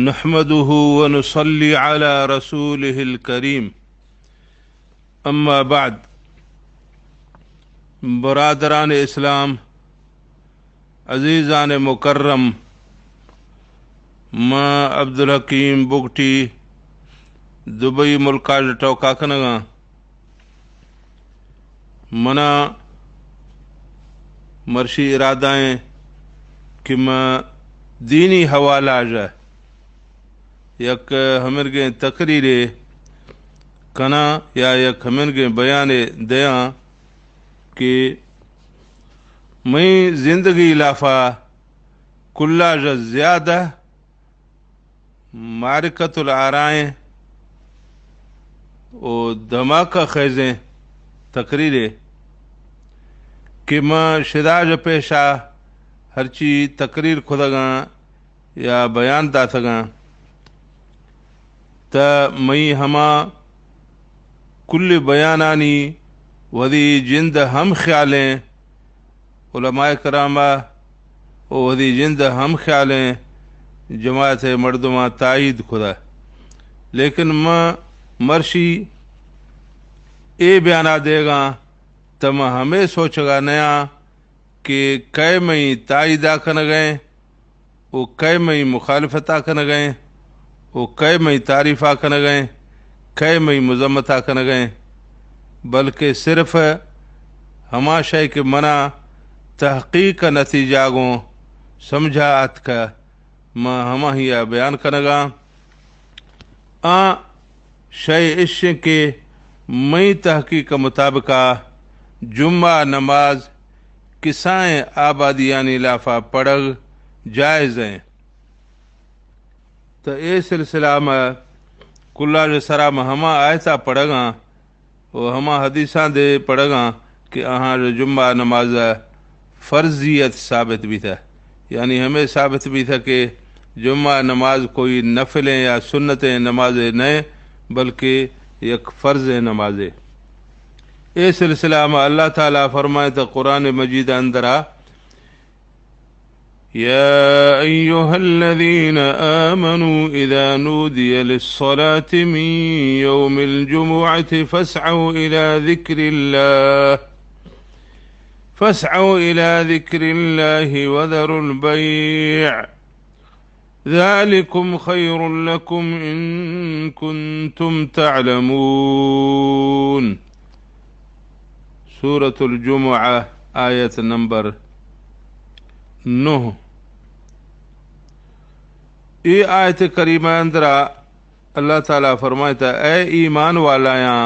نحمده ونصلي على رسوله الكريم. أما بعد، برادران اسلام، عزیزان مکرم، ما عبدالحکیم بگٹی دبئی ملکا ٹوکا کنگاں. منا مرشی ارادہ ایں کہ ما دینی حوالہ ژہ یک ہمرگیں تقریرے کناں یا یک ہمرگیں بیانے دیاں کہ مئی زندگی لافا کلا ژہ زیادہ معرکت الآرائیں و دھماکہ خیزیں تقریرے کہ ما شداج پیشا ہرچی تقریر کھدگاں یا بیان داتگاں، تہ مئی ہما کل بیانانی وثی جند ہم خیالیں، علماء کراما و وثی جند ہم خیالیں، جماعت مردماں تائید کھدا. لیکن ما مرشی اے بیانا دیگاں، تہ ما ہمے سوچگا نیاں کہ کئے مئی تائیدا کنگئیں و کئے مئی مخالفتا کنگئیں و کئے مئی تعریفا کنگئیں، کئے مئی مذمتا کنگئیں، بلکہ صرف ہما شے کہ منا تحقیق نتیجہ گوں سمجھا آتکہ، ما ہماہیا بیان کنگاں. آ شے اشیں کہ مئی تحقیق مطابقا جمعہ نماز کسائیں آبادیانی لافا پڑھگ جائز ایں. تہ اے سلسلہ ما کلا ژہ سرا ما ہما آیتا پڑھگاں و ہما حدیثاں دے پڑھگاں کہ آہاں ژہ جمعہ نماز فرضیت ثابت بیتہ، یعنی ہمے ثابت بیتہ کہ جمعہ نماز کوئی نفلیں یا سنتیں نمازے نئے، بلکہ یک فرضیں نمازے. اے سلسلہ ما اللہ تعالی فرمائتہ قرآن مجید اندرا، يا أيها الذين آمنوا إذا نودي للصلاة من يوم الجمعة فاسعوا إلى ذكر الله، فاسعوا إلى ذكر الله وذروا البيع، ذلكم خير لكم إن كنتم تعلمون. سورة الجمعہ، آیت نمبر نو. اے آیت کریمہ اندرا اللہ تعالی فرمائتا، اے ایمان والایاں،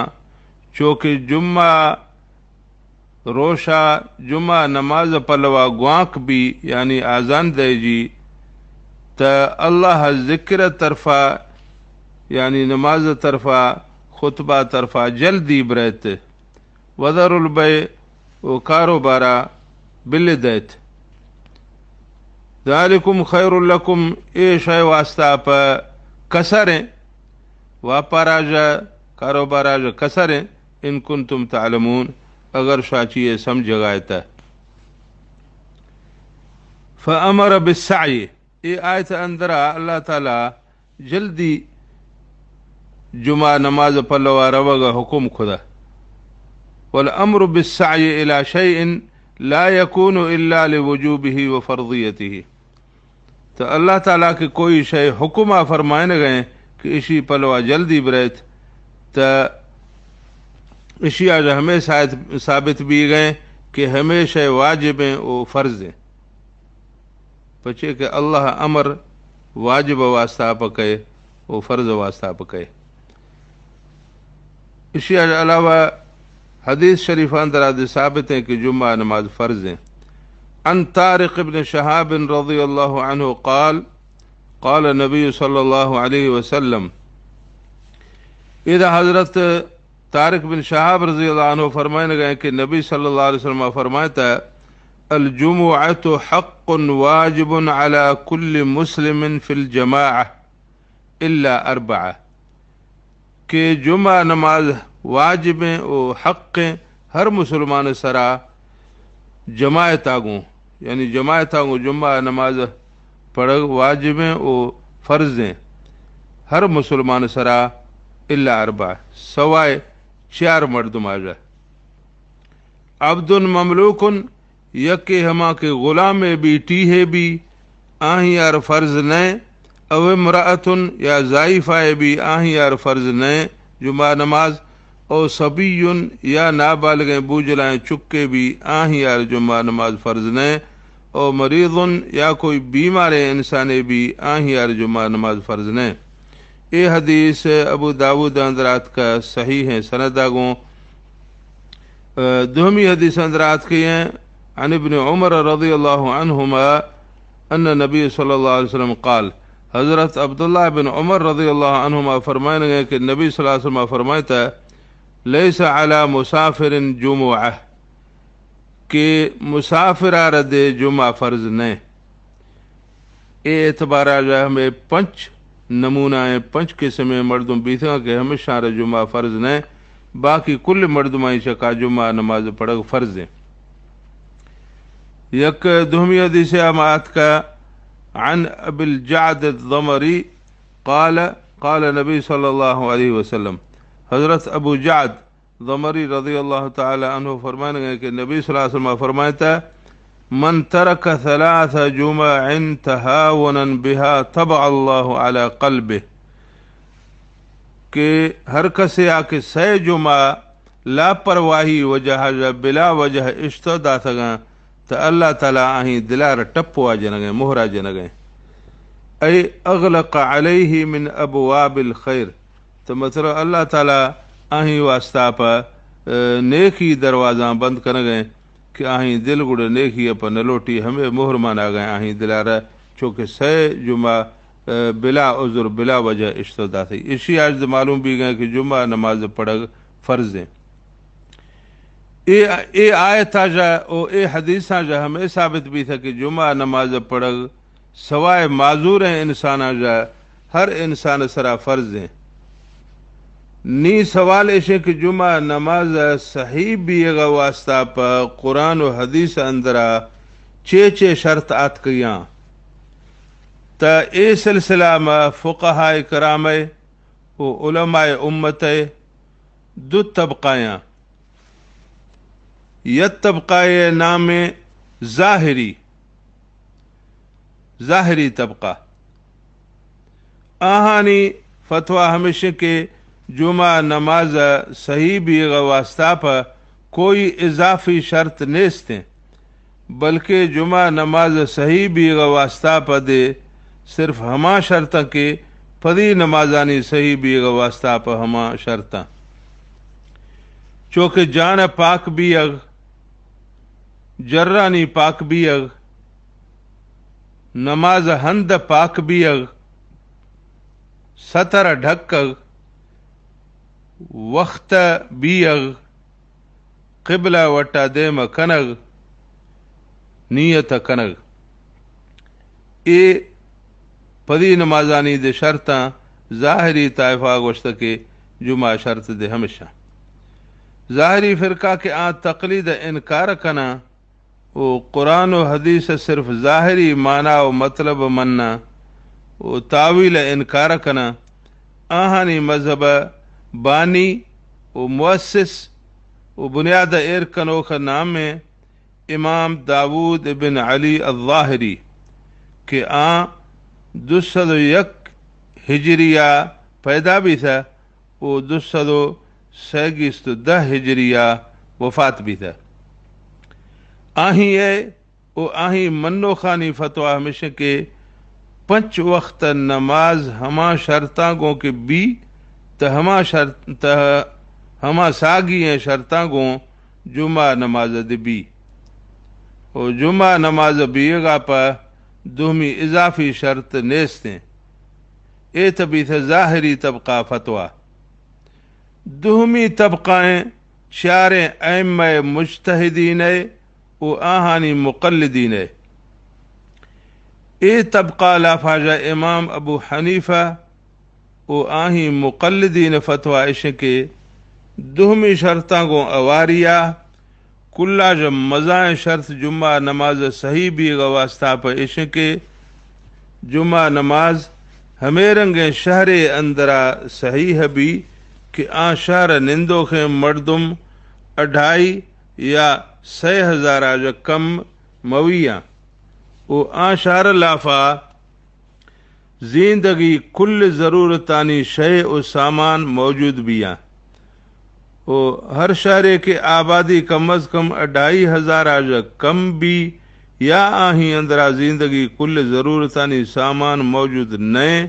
چوکہ جمعہ روشا جمعہ نماز پلوا گوانک بی، یعنی آذان دئے جی، تہ اللہ ذکر طرفا، یعنی نماز طرفا، خطبہ طرفا جلدی بریت. وذروا البيع، و کاروبارا بل دیت. ذلكم خير لكم، اے شے واسطہ پہ کسریں، واپارا ژہ، کاروبارا ژہ کسریں، ان کنتم تعلمون، اگر شاچی اے سمجھگائے تہ. فأمر بالسعي، اے آیت اندرا اللہ تعالی جلدی جمعہ نماز پلوا روگا حکم کھدا. والامر بالسعي الى شيء لا يكون الا لوجوبه وفرضيته. تو اللہ تعالی کہ کوئی شے حکما فرمائنگئیں کہ اشی پلوا جلدی بریت، تو اشی آج ہمیں ثابت بیگئیں کہ ہمیں شے واجبیں و فرضیں. پچے کہ اللہ امر واجب واسطہ پکے و فرض واسطہ پکے. اشی علاوہ حدیث شریفان درا دے ثابت ہیں کہ جمعہ نماز فرض ہیں. عن طارق ابن شهاب رضي الله عنه قال، قال النبي صلى الله عليه وسلم، اذا حضرت طارق بن شہاب رضی اللہ عنہ فرمائنگئیں کہ نبی صلی اللہ علیہ وسلم فرمائتا، الجمعة حق واجب على كل مسلم في الجماعة إلا أربعة، کہ جمعہ نماز واجبیں و حقیں ہر مسلمان سرا جماعت آگوں، یعنی جماعت آگوں جمعہ نماز پڑھگ واجبیں و فرضیں. ہر مسلمان سرا، الا اربع، سوائے چیار مردم آجا۔ عبد مملوک، یکے ہما کہ غلامے بی، ٹیہے بی، آہیار فرض نئے، او امرأة، یا زائفائے بی، آہیار فرض نئے جمعہ نماز، او صبی، یا نابالغیں بوجلائیں چکے بی، آہیار جمعہ نماز فرض نئے، او مریض، یا کوئی بیماریں انسانے بی، آہیار جمعہ نماز فرض نئے۔ اے حدیث ابو داود اندر آتکا، صحیح ہیں سند آگوں۔ دوہمی حدیث اندر آتکے ہیں، عن ابن عمر رضی اللہ عنہما ان نبی صلی اللہ علیہ وسلم قال، حضرت عبداللہ بن عمر رضی اللہ عنہما فرمائنگے کہ نبی صلی اللہ علیہ وسلم فرمائتا، لیس علی مسافر جمعہ، کہ مسافر آ ردے جمعہ فرض نئے۔ اے اعتبار آ جا ہمیں پنچ نمونہ ہیں، پنچ قسم ہیں مردم بیتگاں کہ ہمیشاں را جمعہ فرض نئے، باقی کل مردماں چکا جمعہ نماز پڑھگ فرض ہیں۔ یک دوہمی حدیث ہم آتکا، عن ابی الجعد الضمری قال، قال نبی صلی اللہ علیہ وسلم، حضرت ابو جعد ضمری رضی اللہ تعالی عنہ فرمائنگے کہ نبی صلی اللہ علیہ وسلم فرمائتا، من ترک ثلاث جمع تهاونا بها طبع الله على قلبه، کہ ہر کسے آ کہ سئے جمعہ لاپرواہی وجہ جا بلا وجہ اشتو داتگاں، تو اللہ تعالی آہیں دلار ٹپوا جنگیں، مہرا جنگیں۔ اے اغلق علیہ من ابواب الخیر، تو مطلب اللہ تعالی آہیں واسطہ پہ، اے، نیکی دروازاں بند کنگیں کہ آہیں دل گڑ نیکی پہ نلوٹی، ہمیں مہر مانا گئے آہیں دلارا، چونکہ سئے جمعہ، اے، بلا عذر، بلا وجہ اشتو داتی۔ اشی آج معلوم بی گئے کہ جمعہ نماز پڑھگ فرض ہیں۔ اے، اے آیت آ جا او اے حدیث آ جا ہمیں ثابت بی تھا کہ جمعہ نماز پڑھگ سوائے معذوریں انساناں جا ہر انسان سرا فرض ہیں۔ نی سوال ایشیں کہ جمعہ نماز صحیح بیگا واسطہ پہ قرآن و حدیث اندرا چے چے شرط آتکیاں؟ تا اے سلسلہ ما فقہائے کرامے و علماء امتے دو طبقایاں۔ یک طبقہ نام ظاہری، ظاہری طبقہ، آہانی فتویٰ ہمیش کہ جمعہ نماز صحیح بیغ واسطہ پہ کوئی اضافی شرط نیستیں، بلکہ جمعہ نماز صحیح بیغ واسطہ پہ دے صرف ہما شرطاں کہ پدی نمازانی صحیح بیغ واسطہ پہ ہما شرطاں، چوکہ جان پاک بیغ، جرانی پاک بیغ، نماز ہند پاک بیغ، ستر ڈھکغ، وخت بیغ، قبلہ وٹا دیم کنغ، نیت کنغ۔ اے پدی نمازانی دے شرطاں ظاہری طائفہ گوشتہ کہ جمعہ شرط دے ہمیشاں۔ ظاہری فرقہ کہ آ تقلید انکار کناں، و قرآن و حدیث صرف ظاہری معنی و مطلب مننا و تاویل انکار کناں، آہانی مذہب بانی و مؤسس و بنیاد ایر کنوک نام امام داود ابن علی الظاہری کہ آ دو سد و یک ہجریہ پیدا بیثہ و دو سد و سیگیست و دہ ہجریہ وفات بیثہ۔ آہیں اے و آہیں منوخانی فتویٰ ہمیش کہ پنچ وخت نماز ہما شرطاں گوں کہ بی، تہ ہما شرط، تہ ہما ساگی ایں شرطاں گوں جمعہ نماز دے بی۔ و جمعہ نماز بیغا پہ دومی اضافی شرط نیستیں۔ اے تہ بیثہ ظاہری طبقہ فتویٰ۔ دومی طبقہ ایں چاریں ائمہ مجتہدین ء و آہانی مقلدین ء۔ اے طبقہ لافاژہ امام ابو حنیفہ و آہیں مقلدین فتویٰ اش کہ دومی شرطاں گوں اواریا کلا ژ مزائیں شرط جمعہ نماز صحیح بیغ واسطہ پہ اش کہ جمعہ نماز ہمے رنگیں شہرے اندرا صحیح بی کہ آں شہر نندوخیں مردم اڈھائی یا سئے ہزار آژ کم مویاں و آں شہر لافا زیندگی کل ضرورتانی شے و سامان موجود بیاں۔ و ہر شہرے کہ آبادی کم از کم اڈھائی ہزار آژ کم بی یا آہی اندرا زیندگی کل ضرورتانی سامان موجود نئے،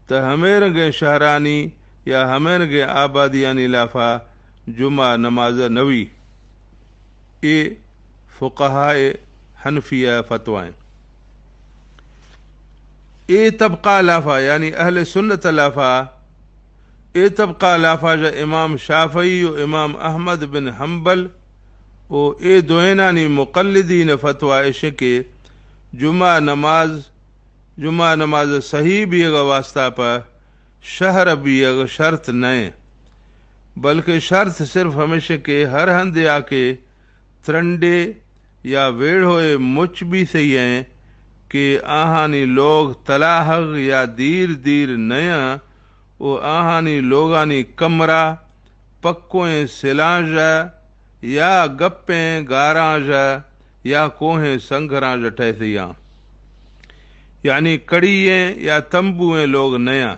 تہ ہمے رنگیں شہرانی یا ہمے رنگیں آبادیانی لافا جمعہ نماز نوی۔ اے فقہائے حنفیہ فتوائیں۔ اے طبقہ لافا، یعنی اہل سنت لافا، اے طبقہ لافا جا امام شافعی و امام احمد بن حنبل و اے دوئینانی مقلدین فتویٰ اشیں کہ جمعہ نماز، جمعہ نماز صحیح بیگا واسطہ پہ شہر بیگ شرط نئے، بلکہ شرط صرف ہمیش کہ ہر ہندے آ کہ ترنڈے یا ویڑھوئے مچ بی سہی ایں کہ آہانی لوگ تلاہگ یا دیر دیر نیاں و آہانی لوگانی کمرہ پکوئیں سلاں ژہ یا گپیں گاراں ژہ یا کوہیں سنگھراں ژہ ٹہیتیاں، یعنی کڑی ایں یا تمبوئیں لوگ نیاں۔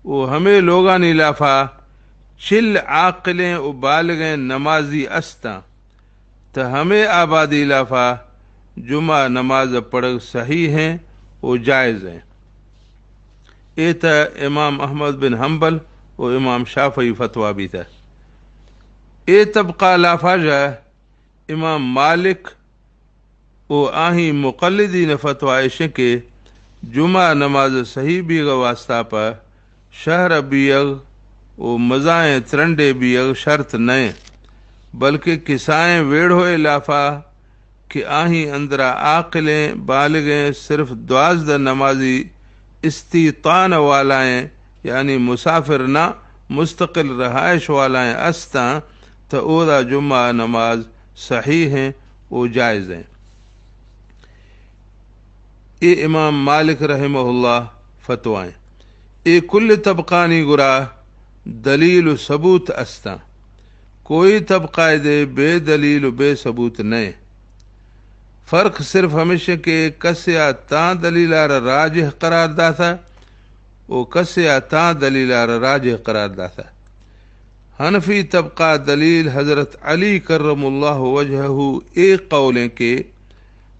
و ہمے لوگانی لافا چل عاقلیں و بالغیں نمازی استاں۔ تہ ہمے آبادی لافا جمعہ نماز پڑھگ صحیح ایں و جائز ایں۔ اے تہ امام احمد بن حنبل و امام شافعی فتویٰ بیتہ۔ اے طبقہ لافا ژہ امام مالک و آہی مقلدین فتویٰ اشیں کہ جمعہ نماز صحیح بیگ واسطہ پہ شہر بیگ و مزائیں ترنڈے بیگ شرط نئے، بلکہ کسائیں ویڑھوئے لافا کہ آہی اندرا عاقلیں بالغیں صرف دوازدہ نمازی استیطان والائیں، یعنی مسافر نہ، مستقل رہائش والائیں استاں، تہ اودا جمعہ نماز صحیح ایں و جائز ایں۔ اے امام مالک رحمہ اللہ فتویٰ ایں۔ اے کل طبقانی گرا دلیل و ثبوت استاں۔ کوئی طبقہ دے بے دلیل و بے ثبوت نئے۔ فرق صرف ہمیش کہ کسے آ تاں دلیل آرا راجح قرار داتا و کسے آ تاں دلیل آرا راجح قرار داتا۔ حنفی طبقہ دلیل حضرت علی کرم اللہ وجہہ اے قولیں کہ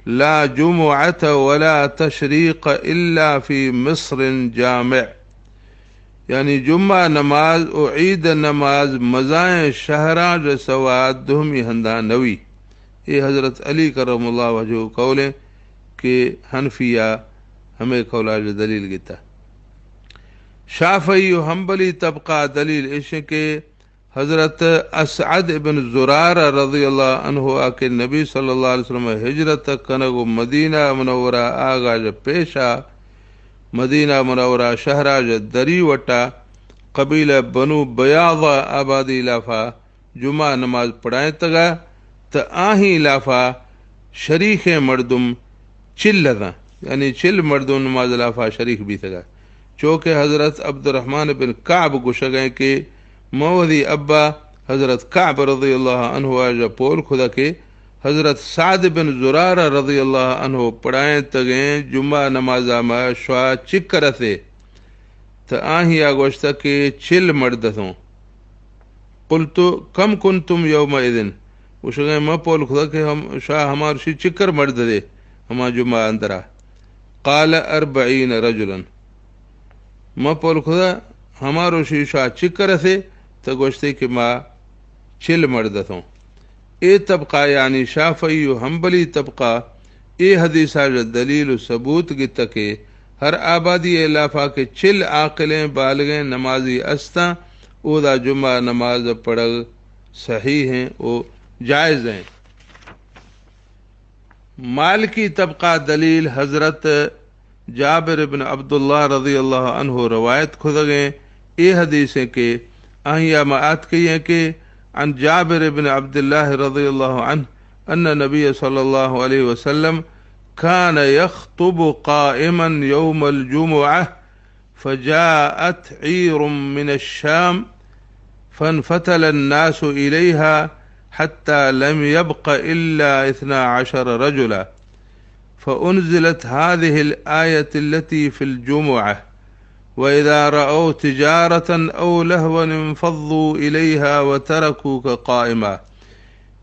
لا جمعة ولا تشریق الا فی مصر جامع، یعنی جمعہ نماز و عید نماز مزائیں شہراں ژہ سوا دوہمی ہنداں نوی۔ اے حضرت علی کرم اللہ وجہہ قولیں کہ حنفیہ ہمے قولا ژہ دلیل گتا۔ شافعی و حنبلی طبقہ دلیل اشیں کہ حضرت اسعد ابن زرارہ رضی اللہ عنہ آ کہ نبی صلی اللہ علیہ وسلم ہجرت کنگ و مدینہ منورہ آگا ژہ پیشا مدینہ منورہ شہرا ژہ دری وٹا قبیلہ بنو بیاضہ آبادی لافا جمعہ نماز پڑھائینتگا، تہ آہی لافا شریخیں مردم چل اتاں، یعنی چل مردم نماز لافا شریک بیتگا۔ چو کہ حضرت عبدالرحمن بن کعب گوشگیں کہ من وثی ابا حضرت کعب رضی اللہ عنہ آ ژہ پول کھدا کہ حضرت سعد بن زرارہ رضی اللہ عنہ پڑھائینتگیں جمعہ نمازا ما شوا چکر اتھے، تہ آہیا گوشتہ کہ چل مرد اتھوں۔ قلت کم کنتم یومئذ؟ گوشگیں من پول کھدا کہ ہم، شوا ہما روشی چکر مرد اتھے ہما جمعہ اندرا؟ قال اربعین رجلا۔ من پول کھدا ہما روشی شوا چکر اتھے؟ تہ گوشتے کہ ما چل مرد اتھوں۔ اے طبقہ یعنی شافعی و حنبلی طبقہ اے حدیثا ژہ دلیل و ثبوت گتہ کہ ہر آبادی لافا کہ چل عاقلیں بالغیں نمازی استاں، اودا جمعہ نماز پڑھگ صحیح ایں و جائز ایں۔ مالکی طبقہ دلیل حضرت جابر ابن عبداللہ رضی اللہ عنہ روایت کھدگیں اے حدیث ایں کہ آہیا ما آتکئی ایں کہ عن جابر ابن عبداللہ رضی اللہ عنہ ان نبی صلی اللہ علیہ وسلم کان یخطب قائما یوم الجمعہ، فجاءت عير من الشام فانفتل الناس إليها حتى لم يبق إلا اثنا عشر رجلا، فأنزلت هذه الآية التي في الجمعة: وإذا رأوا تجارة أو لهوا انفضوا إليها وتركوك قائما.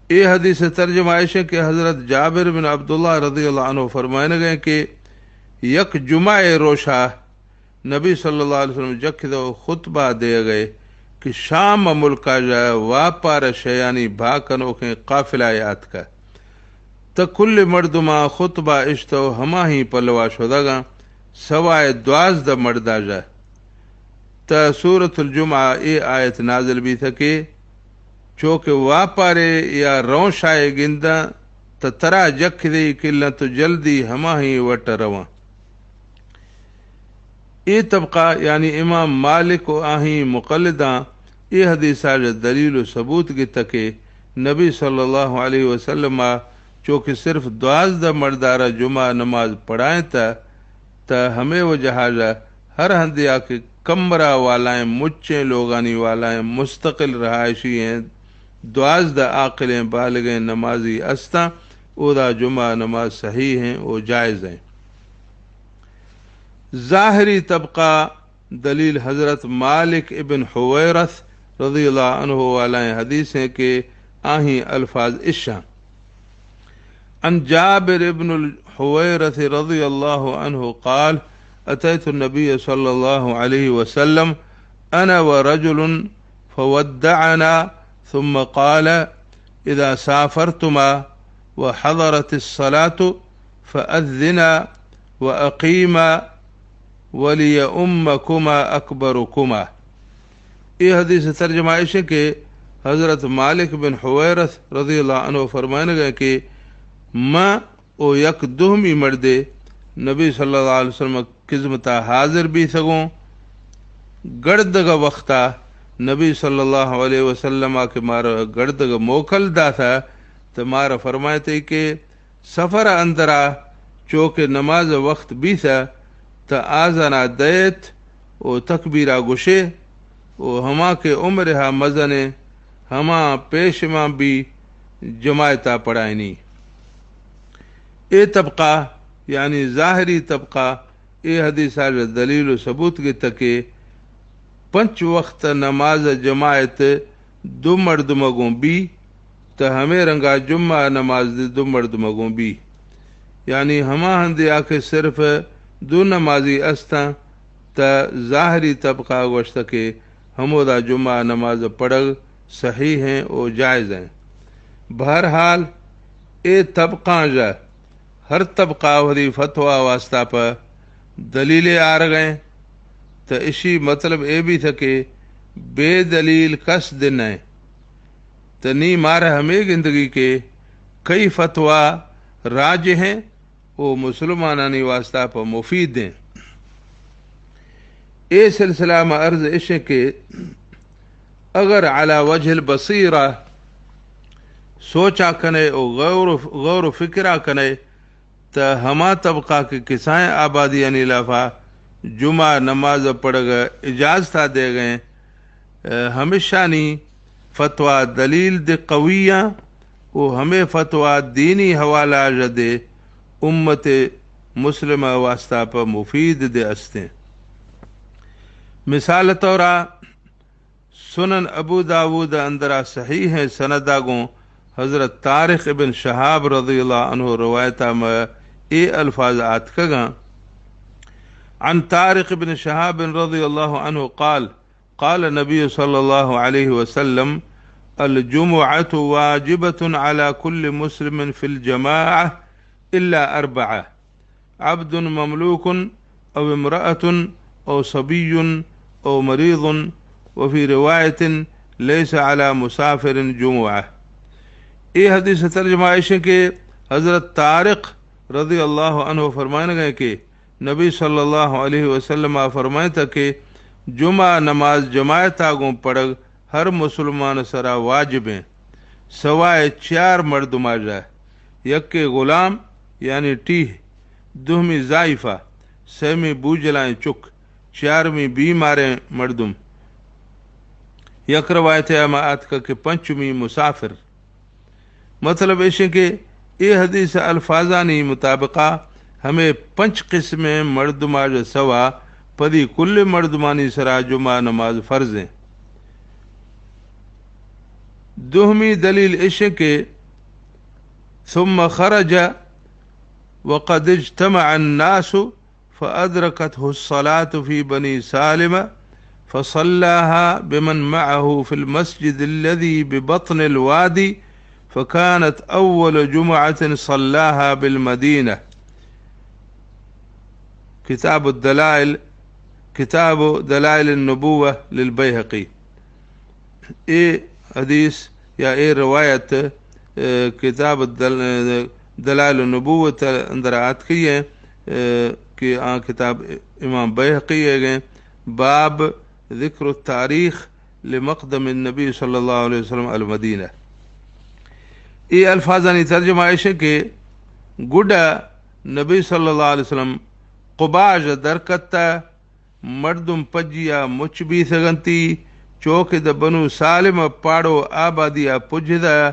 اے حدیث ءِ ترجمہ ایش اِنت کہ حضرت جابر بن عبداللہ رضی اللہ عنہ فرمائنگ ءَ اِنت کہ یک جمعہ ءِ روشا نبی صلی اللہ علیہ وسلم جکھدو خطبہ دیگ ءَ کہ شام ءِ ملکا ژہ واپار ءِ شیانی بھا کنوکیں قافلہ یے آتکہ۔ تہ کل مردماں خطبہ اشتو ہماہی پلوا شدگاں، سوائے دوازدہ مردا ژہ۔ تہ سورۃ الجمعہ اے آیت نازل بیتہ کہ چو کہ واپارے یا رونشائے گنداں، تہ ترا جکھدئی کلاں تو جلدی ہماہی وٹ رواں۔ اے طبقہ یعنی امام مالک و آہی مقلداں اے حدیثا ژہ دلیل و ثبوت گتہ کہ نبی صلی اللہ علیہ وسلم ءَ چو کہ صرف دوازدہ مردارا جمعہ نماز پڑھائینتہ، تہ ہمے وجہا ژہ ہر ہندیا کہ کمرہ والائیں، مچیں لوگانی والائیں، مستقل رہائشی ایں، دوازدہ عاقلیں بالغیں نمازی استاں، اودا جمعہ نماز صحیح ایں و جائز ایں۔ ظاہری طبقہ دلیل حضرت مالک ابن حویرث رضی اللہ عنہ والائیں حدیث ایں کہ آہی الفاظ اشاں۔ عن جابر بن الحويرث رضي الله عنه قال: أتيت النبي صلى الله عليه وسلم أنا ورجل فودعنا، ثم قال: إذا سافرتما وحضرت الصلاة فأذنا وأقيما وليؤمكما أكبركما. اے حدیث ءِ ترجمہ ایش اِنت کہ حضرت مالک بن حویرث رضی اللہ عنہ فرمائنگ ءَ اِنت کہ من و یک دومی مردے نبی صلی اللہ علیہ وسلم ءِ خذمتا حاضر بیتگوں۔ گڑدگ ءِ وختا نبی صلی اللہ علیہ وسلم ءَ کہ مارا گڑدگ ءِ موکل داتہ، تہ مارا فرمائیتئی کہ سفر ءِ اندرا چو کہ نماز ءِ وخت بیثہ، تہ آذانا دئیت و تکبیرا گوشے و ہما کہ عمرہا مزنیں، ہما پیش ما بی جماعتا پڑھائینی۔ اے طبقہ، یعنی ظاہری طبقہ، اے حدیثا ژہ دلیل و ثبوت گتہ کہ پنچ وخت نماز ءِ جماعت دو مردم ءَ گوں بی، تہ ہمے رنگا جمعہ ءِ نماز دے دو مردم ءَ گوں بی۔ یعنی ہما ہندے آ کہ صرف دو نمازی استاں، تہ ظاہری طبقہ گوشتہ کہ ہمودا جمعہ ءِ نماز پڑھگ صحیح ایں و جائز ایں۔ بہرحال، اے طبقاں ژہ ہر طبقہ وثی فتویٰ واسطہ پہ دلیلے آرگ ایں، تہ اشی مطلب اے بیثہ کہ بے دلیل کس دنہ ایں۔ تہ نی مارہ ہمے گندگی کہ کئی فتویٰ راجح ایں و مسلمانانی واسطہ پہ مفید ایں۔ اے سلسلہ ما عرض اش ایں کہ اگر علی وجہ البصیرہ سوچا کنے و غور، غور و فکرا کنے، تہ ہما طبقہ کہ کسائیں آبادیانی لافا جمعہ نماز پڑھگ اجازتا دیگ ایں، ہمشانی فتویٰ دلیل دے قوی ایں و ہمے فتویٰ دینی حوالہ ژہ دے امت مسلمہ واسطہ پہ مفید دے استیں۔ مثال طورا سنن ابو داود اندرا صحیح سندا گوں حضرت طارق ابن شہاب رضی اللہ عنہ روایتا مہ اے الفاظ آتکگاں: عن طارق بن شهاب رضي الله عنه قال: قال النبي صلى الله عليه وسلم: الجمعة واجبة على كل مسلم في الجماعة إلا أربعة: عبد مملوك أو امرأة أو صبي أو مريض، وفي رواية: ليس على مسافر جمعة. اے حدیث ترجمہ ایش کہ حضرت طارق رضی اللہ عنہ فرمائنگ ایں کہ نبی صلی اللہ علیہ وسلم ءَ فرمائتا کہ جمعہ نماز جماعتا گوں پڑھگ ہر مسلمان سرا واجب ایں، سوائے چیار مردما ژہ: یکے غلام یعنی ٹیہ، دوہمی زائفہ، سیمی بوجلائیں چک، چارمی بیماریں مردم۔ یک روایت ء ہما آتکہ کہ پنچمی مسافر۔ مطلب ایش کہ اے حدیث الفاظانی مطابقہ ہمیں پنچ قسمیں مردماج سوا پدی کل مردمانی سرا جمعہ نماز فرض ہیں۔ دوہمی دلیل ایش کہ ثم خرج وقد اجتمع الناس فأدركته الصلاة في بني سالمة فصلاها بمن معه في المسجد الذي ببطن الوادي، فكانت أول جمعة صلاها بالمدينة. كتاب الدلائل، كتاب دلائل النبوة للبيهقي. اے حدیث یا اے روایت، اے، کتاب دل-، دلائل النبوت اندر آتکی ہے، اے، کہ آ کتاب امام بیہقی ہے گئے، باب ذکر التاریخ لمقدم النبی صلی اللہ علیہ وسلم المدینہ۔ اے الفاظانی ترجمہ ایش ہے کہ گڈا نبی صلی اللہ علیہ وسلم قباء درکتا، مردم پجیا مچ بیثگنتی، چوکہ دہ بنو سالم پاڑو آبادیا پجدہ،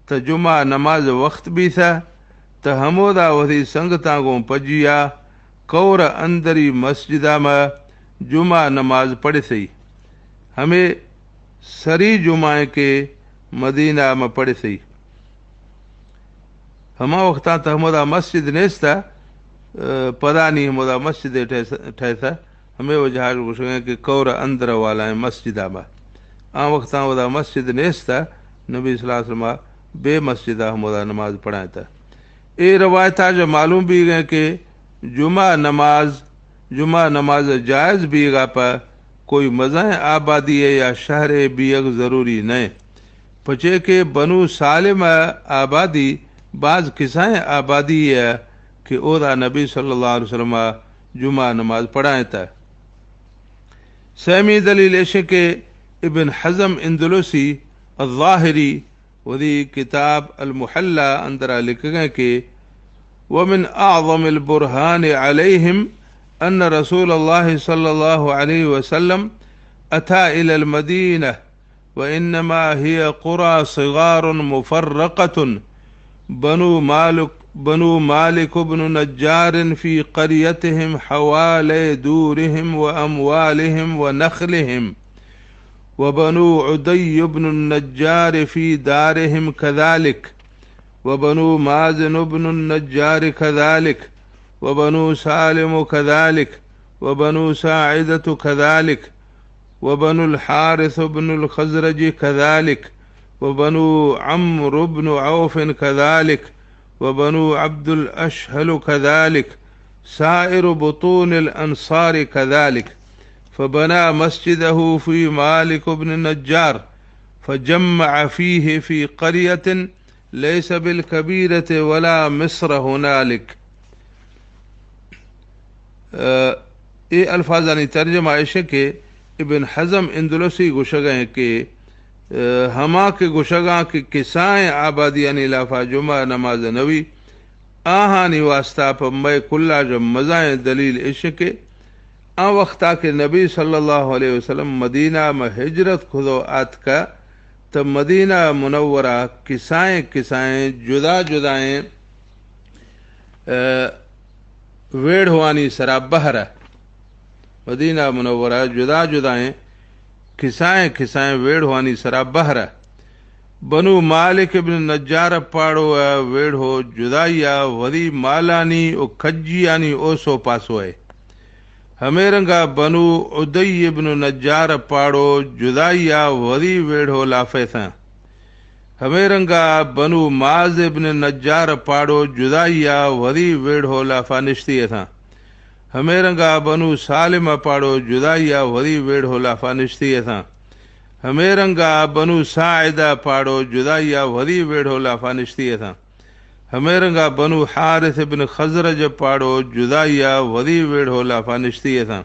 تہ جمعہ نماز وخت بیثہ، تہ ہمودا وثی سنگتاں گوں پجیا کور اندری مسجدا مہ جمعہ نماز پڑھثئی۔ ہمے سری جمعہ کہ مدینہ مہ پڑھثئی۔ ہما وختاں تہ ہمودا مسجد نیستا، اے، پدانی ہمودا مسجد ٹھیسہ، ٹھیسہ۔ ہمے وجہا گوشگیں کہ کور اندر والائیں مسجدا مہ۔ آ وختاں اودا مسجد نیستا، نبی صلی اللہ علیہ وسلم بے مسجدا ہمودا نماز پڑھائیں تہ۔ اے روایتا جا معلوم بیگیں کہ جمعہ نماز، جمعہ نماز جائز بیگا پہ کوئی مزائیں آبادی یا شہرے بیگ ضروری نئے۔ پچے کہ بنو سالم ء آبادی باز کسائیں آبادی ء کہ اودا نبی صلی اللہ علیہ وسلم ء جمعہ نماز پڑھائینتہ۔ سیمی دلیل ایش کہ ابن حزم اندلسی الظاہری وثی کتاب المحلی اندرا لکھگیں کہ ومن اعظم البرهان عليهم أن رسول الله صلى الله عليه وسلم أتى إلى المدينة وإنما هي قرى صغار مفرقة، بنو مالك، بنو مالك بن نجار في قريتهم حوالي دورهم وأموالهم ونخلهم، وبنو عدي بن النجار في دارهم كذلك، وبنو مازن بن النجار كذلك، وبنو سالم كذلك، وبنو ساعدة كذلك، وبنو الحارث بن الخزرج كذلك، وبنو عمرو بن عوف كذلك، وبنو عبد الأشهل كذلك، سائر بطون الأنصار كذلك، فبنى مسجده في مالك بن النجار، فجمع فيه في قرية ليس بالكبيرة ولا مصر هنالك۔ اے الفاظانی ترجمہ ایش کہ ابن حزم اندلسی گوشگا ہیں کہ، اے، ہما کہ گوشگاں کہ کسائیں آبادیانی لافا جمعہ نماز نوی، آہانی واسطہ پہ مئے کلا جا مزائیں دلیل ایش کہ آ وختا کہ نبی صلی اللہ علیہ وسلم مدینہ مہ ہجرت کھدو آتکا، تہ مدینہ منورہ کسائیں کسائیں جدا جدائیں، اے، ویڑھوانی سرا بہرہ۔ مدینہ منورہ جدا جدائیں کسائیں کسائیں ویڑھوانی سرا بہرہ۔ بنو مالک ابن نجار پاڑو ء ویڑھو جدائیا وثی مالانی و کجیانی اوسو پاسو ء۔ ہمے رنگا بنو عدی ابن نجار پاڑو جدائیا وثی ویڑھو لافیثاں۔ ہمے رنگا بنو ماز ابن نجار پاڑو جدائیا وثی ویڑھو لافا نشتی اتھاں۔ ہمے رنگا بنو سالم پاڑو جدائیا وثی ویڑھو لافا نشتی اتھاں۔ ہمے رنگا بنو ساعدہ پاڑو جدائیا وثی ویڑھو لافا نشتی اتھاں۔ ہمے رنگا بنو حارث ابن خزرج پاڑو جدائیا وثی ویڑھو لافا نشتی اتھاں۔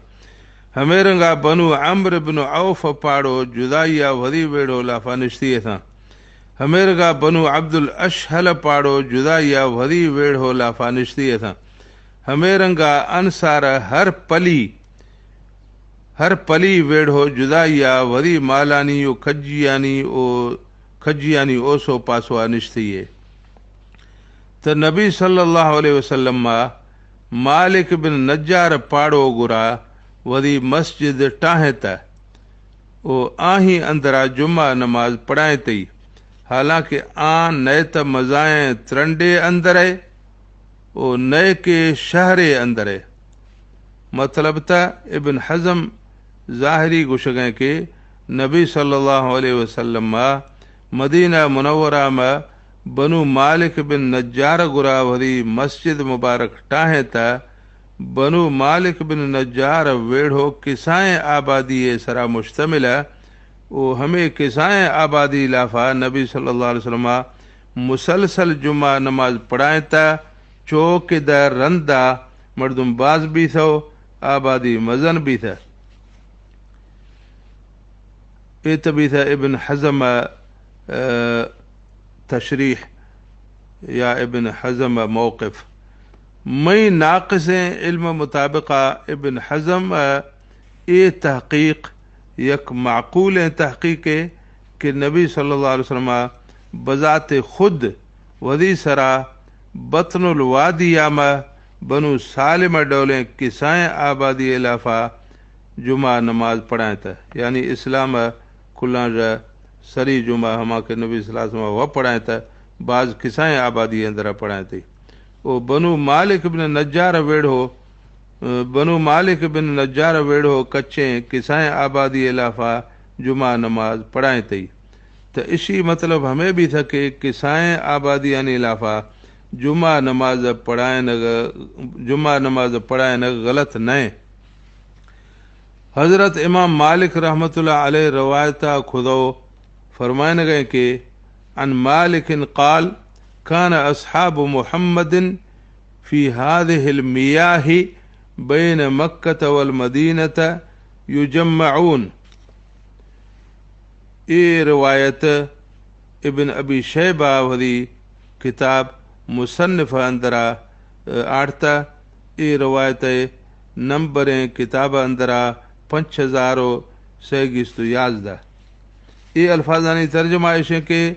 ہمے رنگا بنو عمرو ابن عوف پاڑو جدائیا وثی ویڑھو لافا نشتی اتھاں۔ ہمے رنگا بنو عبد الاشہل پاڑو جدائیا وثی ویڑھو لافا نشتی اتھاں۔ ہمے رنگا انصار ہر پلی ہر پلی ویڑھو جدائی ءَ وری مالانی و کجیانی و کجیانی اوسو پاسوا نشتئی ئے۔ تہ نبی صلی اللہ علیہ وسلم ءَ مالک بن نجار پاڑو گرا وری مسجد ٹاہینتہ و آہی اندرا جمعہ نماز پڑھائینتئی، حالانکہ آں نئے تہ مزائیں ترنڈے اندر ئے و نئے کہ شہرے اندر ئے۔ مطلب تہ ابن حزم ظاہری گوشگیں کہ نبی صلی اللہ علیہ وسلم ءَ مدینہ منورہ مہ بنو مالک بن نجار گرا وری مسجد مبارک ٹاہینتہ۔ بنو مالک بن نجار ویڑھو کسائیں آبادی ئے سرا مشتمل ءَ و ہمے کسائیں آبادی لافا نبی صلی اللہ علیہ وسلم ءَ مسلسل جمعہ نماز پڑھائینتہ، چو کہ دہ رندا مردم باز بیثہ و آبادی مزن بیثہ۔ اے تہ بیثہ ابن حزم ءِ، آ، تشریح یا ابن حزم ءِ موقف۔ مئی ناقصیں علم مطابقا ابن حزم ءِ اے تحقیق یک معقولیں تحقیقے کہ نبی صلی اللہ علیہ وسلم ءَ بذات خود وثی سرا بطن الوادی ءَ مہ بنو سالم ءِ ڈولیں کسائیں آبادی ئے لافا جمعہ نماز پڑھائینتہ، یعنی اسلام ءِ کلاں ژہ سری جمعہ ہما کہ نبی صلی اللہ علیہ وسلم ءَ و پڑھائینتہ، باز کسائیں آبادی اندرا پڑھائینتئی۔ و بنو مالک بن نجار ویڑھو، بنو مالک بن نجار ویڑھو کچیں کسائیں آبادی ئے لافا جمعہ نماز پڑھائینتئی۔ تہ اشی مطلب ہمے بیثہ کہ کسائیں آبادیانی لافا جمعہ نماز پڑھائینگ، جمعہ نماز پڑھائینگ غلط نئے۔ حضرت امام مالک رحمت اللہ علیہ روایتا کھدو فرمائنگیں کہ عن مالک قال كان أصحاب محمد في هذه المياه بين مكة والمدينة يجمعون۔ اے روایت ابن ابی شیبہ وثی کتاب مصنف اندرا، آ، آڑتہ۔ اے روایت نمبریں کتاب اندرا پنچ ہزار و سئے گیست و یازدہ۔ اے الفاظانی ترجمہ ایشیں کہ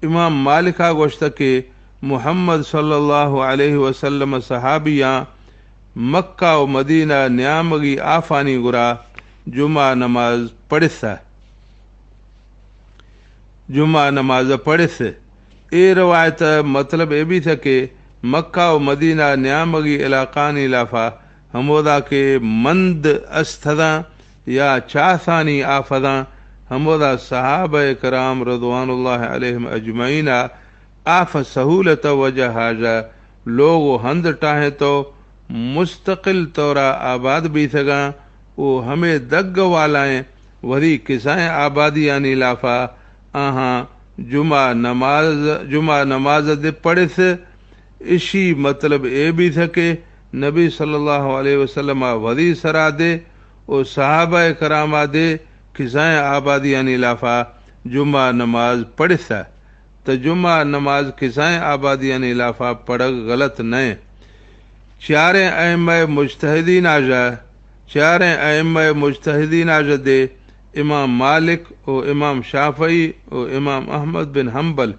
امام مالکا گوشتہ کہ محمد صلی اللہ علیہ وسلم صحابیاں مکہ و مدینہ نیامگی آفانی گرا جمعہ نماز پڑھثہ۔ جمعہ نماز پڑھث۔ اے روایت مطلب اے بیثہ کہ مکہ و مدینہ نیامگی علاقانی لافا ہمودا کہ مند استھداں یا چاثانی آفداں، ہمودا صحابہ کرام رضوان اللہ علیہم اجمعین آف سہولت وجہ ژہ لوگ و ہند ٹاہینتو مستقل طورا آباد بیثگاں و ہمے دگ والائیں وثی کسائیں آبادیانی لافا آہاں جمعہ نماز، جمعہ نماز دے پڑھث۔ اشی مطلب اے بیثہ کہ نبی صلی اللہ علیہ وسلم وثی سرا دے و صحابہ کراما دے کسائیں آبادیانی لافا جمعہ نماز پڑھثہ۔ تہ جمعہ نماز کسائیں آبادیانی لافا پڑھگ غلط نئے۔ چاریں ائمہ مجتہدینا ژہ، چاریں ائمہ مجتہدینا ژہ دے امام مالک و امام شافعی و امام احمد بن حنبل،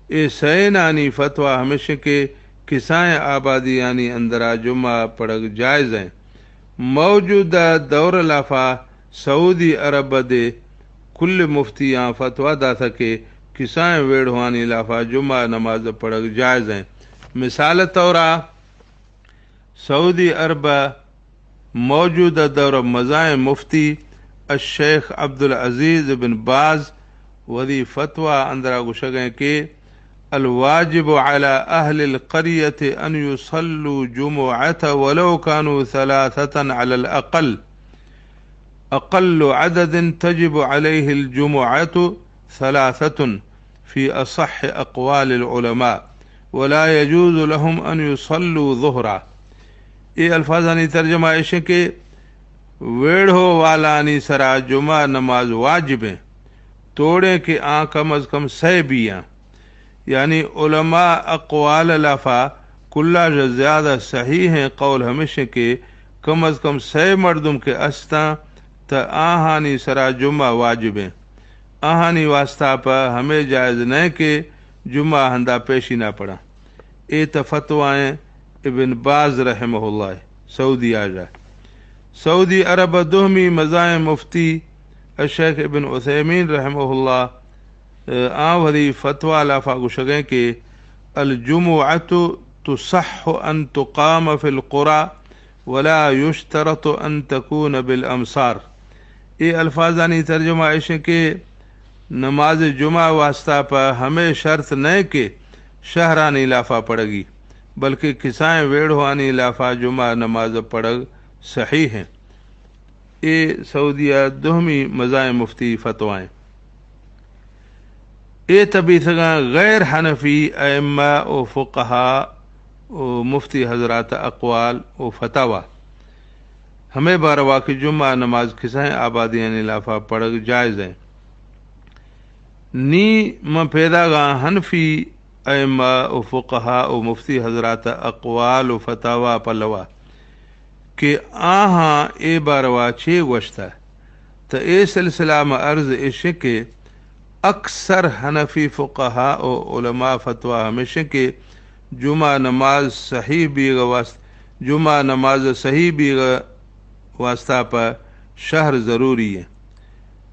اے سئینانی فتویٰ ہمیشیں کہ کسائیں آبادیانی اندرا جمعہ پڑھگ جائز ایں۔ موجودہ دور لافا سعودی عرب دے کل مفتیاں فتویٰ داتہ کہ کسائیں ویڑھوانی لافا جمعہ نماز پڑھگ جائز ایں۔ مثال طورا سعودی عرب موجودہ دور مزائیں مفتی الشیخ عبدالعزیز بن باز وثی فتویٰ اندرا گوشگیں کہ الواجب على أهل القرية أن يصلوا جمعة ولو كانوا ثلاثة على الأقل۔ أقل عدد تجب عليه الجمعة ثلاثة في أصح أقوال العلماء، ولا يجوز لهم أن يصلوا ظهرا۔ اے الفاظانی ترجمہ ایشیں کہ ویڑھو والانی سرا جمعہ نماز واجب ایں، توڑیں کہ آں کم از کم سئے بیاں۔ یعنی علماء اقوال لافا کلا ژہ زیادہ صحیحیں قول ہمیشیں کہ کم از کم سئے مردم کہ استاں، تہ آہانی سرا جمعہ واجب ایں۔ آہانی واسطہ پہ ہمے جائز نہ کہ جمعہ ہندا پیشینا پڑھاں۔ اے تہ فتوائیں ابن باز رحمہ اللہ سعودی آجا۔ سعودی عرب دوہمی مزائیں مفتی الشیخ ابن عثیمین رحمہ اللہ، آ وری فتویٰ لافا گوشگیں کہ الجمعة تصح أن تقام في القرى ولا يشترط أن تكون بالأمصار۔ اے الفاظانی ترجمہ ایشیں کہ نماز جمعہ واسطہ پہ ہمے شرط نئے کہ شہرانی لافا پڑگی، بلکہ کسائیں ویڑھوانی لافا جمعہ نماز پڑگ صحیح ہیں۔ اے سعودیہ دوہمی مزائیں مفتی فتوائیں۔ اے تبیثگاں غیر حنفی ائمہ و فقہا و مفتی حضرات اقوال و فتاوی ہمے باروا کہ جمعہ نماز کسائیں آبادیانی لافا پڑگ جائز ہیں۔ نی من پیداگاں حنفی ائمہ و فقہا و مفتی حضرات اقوال و فتاوی پلوا کہ آہاں اے باروا چے گوشتہ، تہ اے سلسلہ مہ عرض اش کہ اکثر حنفی فقہا و علماء فتویٰ ہمیش کہ جمعہ نماز صحیح بیغ واست-، جمعہ نماز صحیح بیغ واسطہ پہ شہر ضروری ہیں۔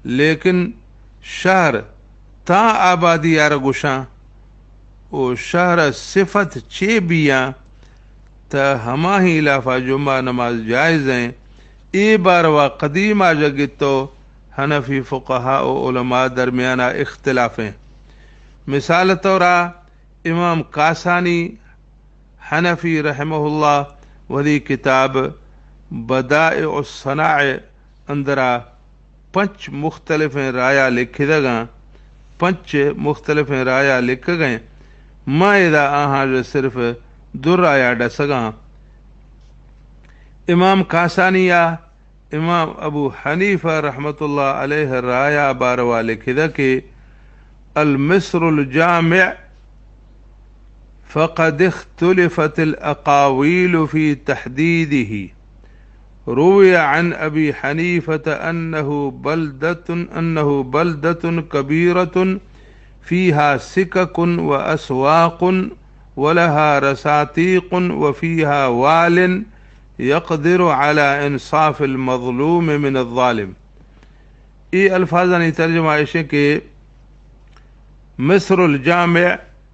لیکن شہر تاں آبادی آر گوشاں و شہر صفت چے بیاں، تہ ہماہی لافا جمعہ نماز جائز ہیں۔ اے باروا قدیم آ جگتو حنفی فقہا و علماء درمیانا اختلاف ہیں۔ مثال طورا امام کاسانی حنفی رحمہ اللہ وثی کتاب بدائع الصنائع اندرا پنچ مختلفیں رایا لکھدگاں، پنچ مختلفیں رایا لکھگیں۔ ما ادا آہاں صرف دو رایا ڈسگاں۔ امام کاسانی آ امام ابو حنیفہ رحمت اللہ علیہ رایا باروا لکھدہ کہ المصر الجامع فقد اختلفت الأقاويل في تحديده. روي عن أبي حنيفة أنه بلدة، أنه بلدة كبيرة فيها سكك وأسواق ولها رساطيق وفيها وال يقدر على إنصاف المظلوم من الظالم. اے الفاظانی ترجمہ ایشیں کہ مصر الجامع،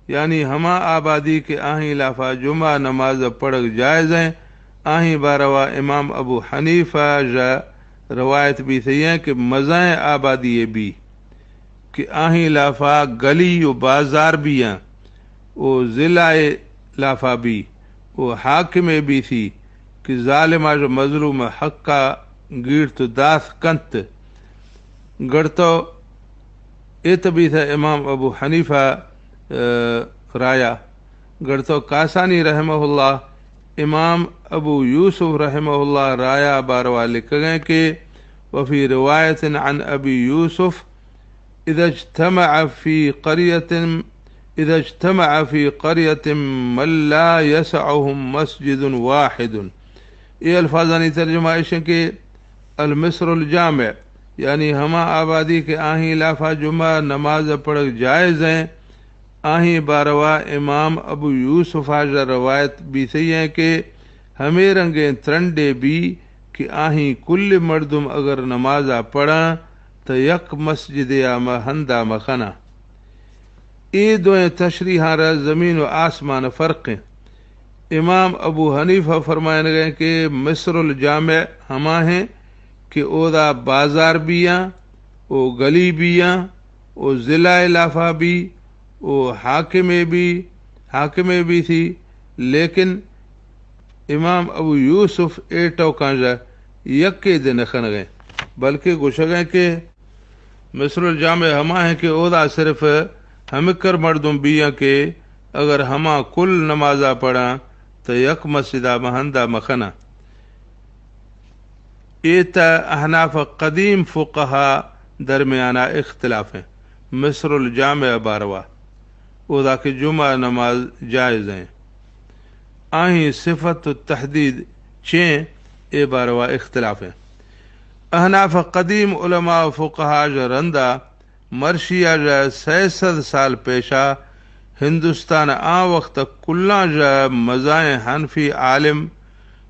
یعنی ہما آبادی کہ آہی لافا جمعہ نماز پڑھگ جائز ہیں، آہی باروا امام ابو حنیفہ ژہ روایت بیثی ہیں کہ مزائیں آبادی بی کہ آہی لافا گلی و بازار بیاں و ضلع لافا بی و حاکم بیثی کہ ظالم آ ژہ مظلوم حقا گیڑت و داث کنت۔ گڑتو اے تبیث امام ابو حنیفہ، آ، رایا۔ گڑتو کاسانی رحمہ اللہ امام ابو یوسف رحمہ اللہ رایا باروا لکھگیں کہ وفي رواية عن أبي يوسف إذا اجتمع في قرية، إذا اجتمع في قرية من لا يسعهم مسجد واحد۔ اے الفاظانی ترجمہ ایشیں کہ المصر الجامع، یعنی ہما آبادی کہ آہی لافا جمعہ نماز پڑھگ جائز ہیں، آہی باروا امام ابو یوسف آ ژہ روایت بیثی ہیں کہ ہمے رنگیں ترنڈے بی کہ آہی کل مردم اگر نمازا پڑھاں تہ یک مسجدے آ مہ ہندا مہ خناں۔ اے دوئیں تشریحاں را زمین و آسمان فرق ہیں۔ امام ابو حنیفہ فرمائنگیں کہ مصر الجامع ہما ہیں کہ اودا بازار بیاں و گلی بیاں و ضلع لافا بی و حاکمے بی، حاکمے بیثی، لیکن امام ابو یوسف اے ٹوکاں ژہ یکے دے نہ خنغیں، بلکہ گوشگیں کہ مصر الجامع ہما ہیں کہ اودا صرف ہمکر مردم بیاں کہ اگر ہما کل نمازا پڑھاں تو یک مسجدا مہ ہندا مہ خناں۔ اے تہ احناف قدیم فقہا درمیانا اختلاف ہیں۔ مصر الجامع باروا، اودا کہ جمعہ نماز جائز ہیں۔ آہی صفت و تحدید چیں، اے باروا اختلاف ہیں۔ احناف قدیم علماء و فقہا ژہ رندا مرشیا ژہ سئے سد سال پیشا ہندوستان آں وخت کلاں ژہ مزائیں حنفی عالم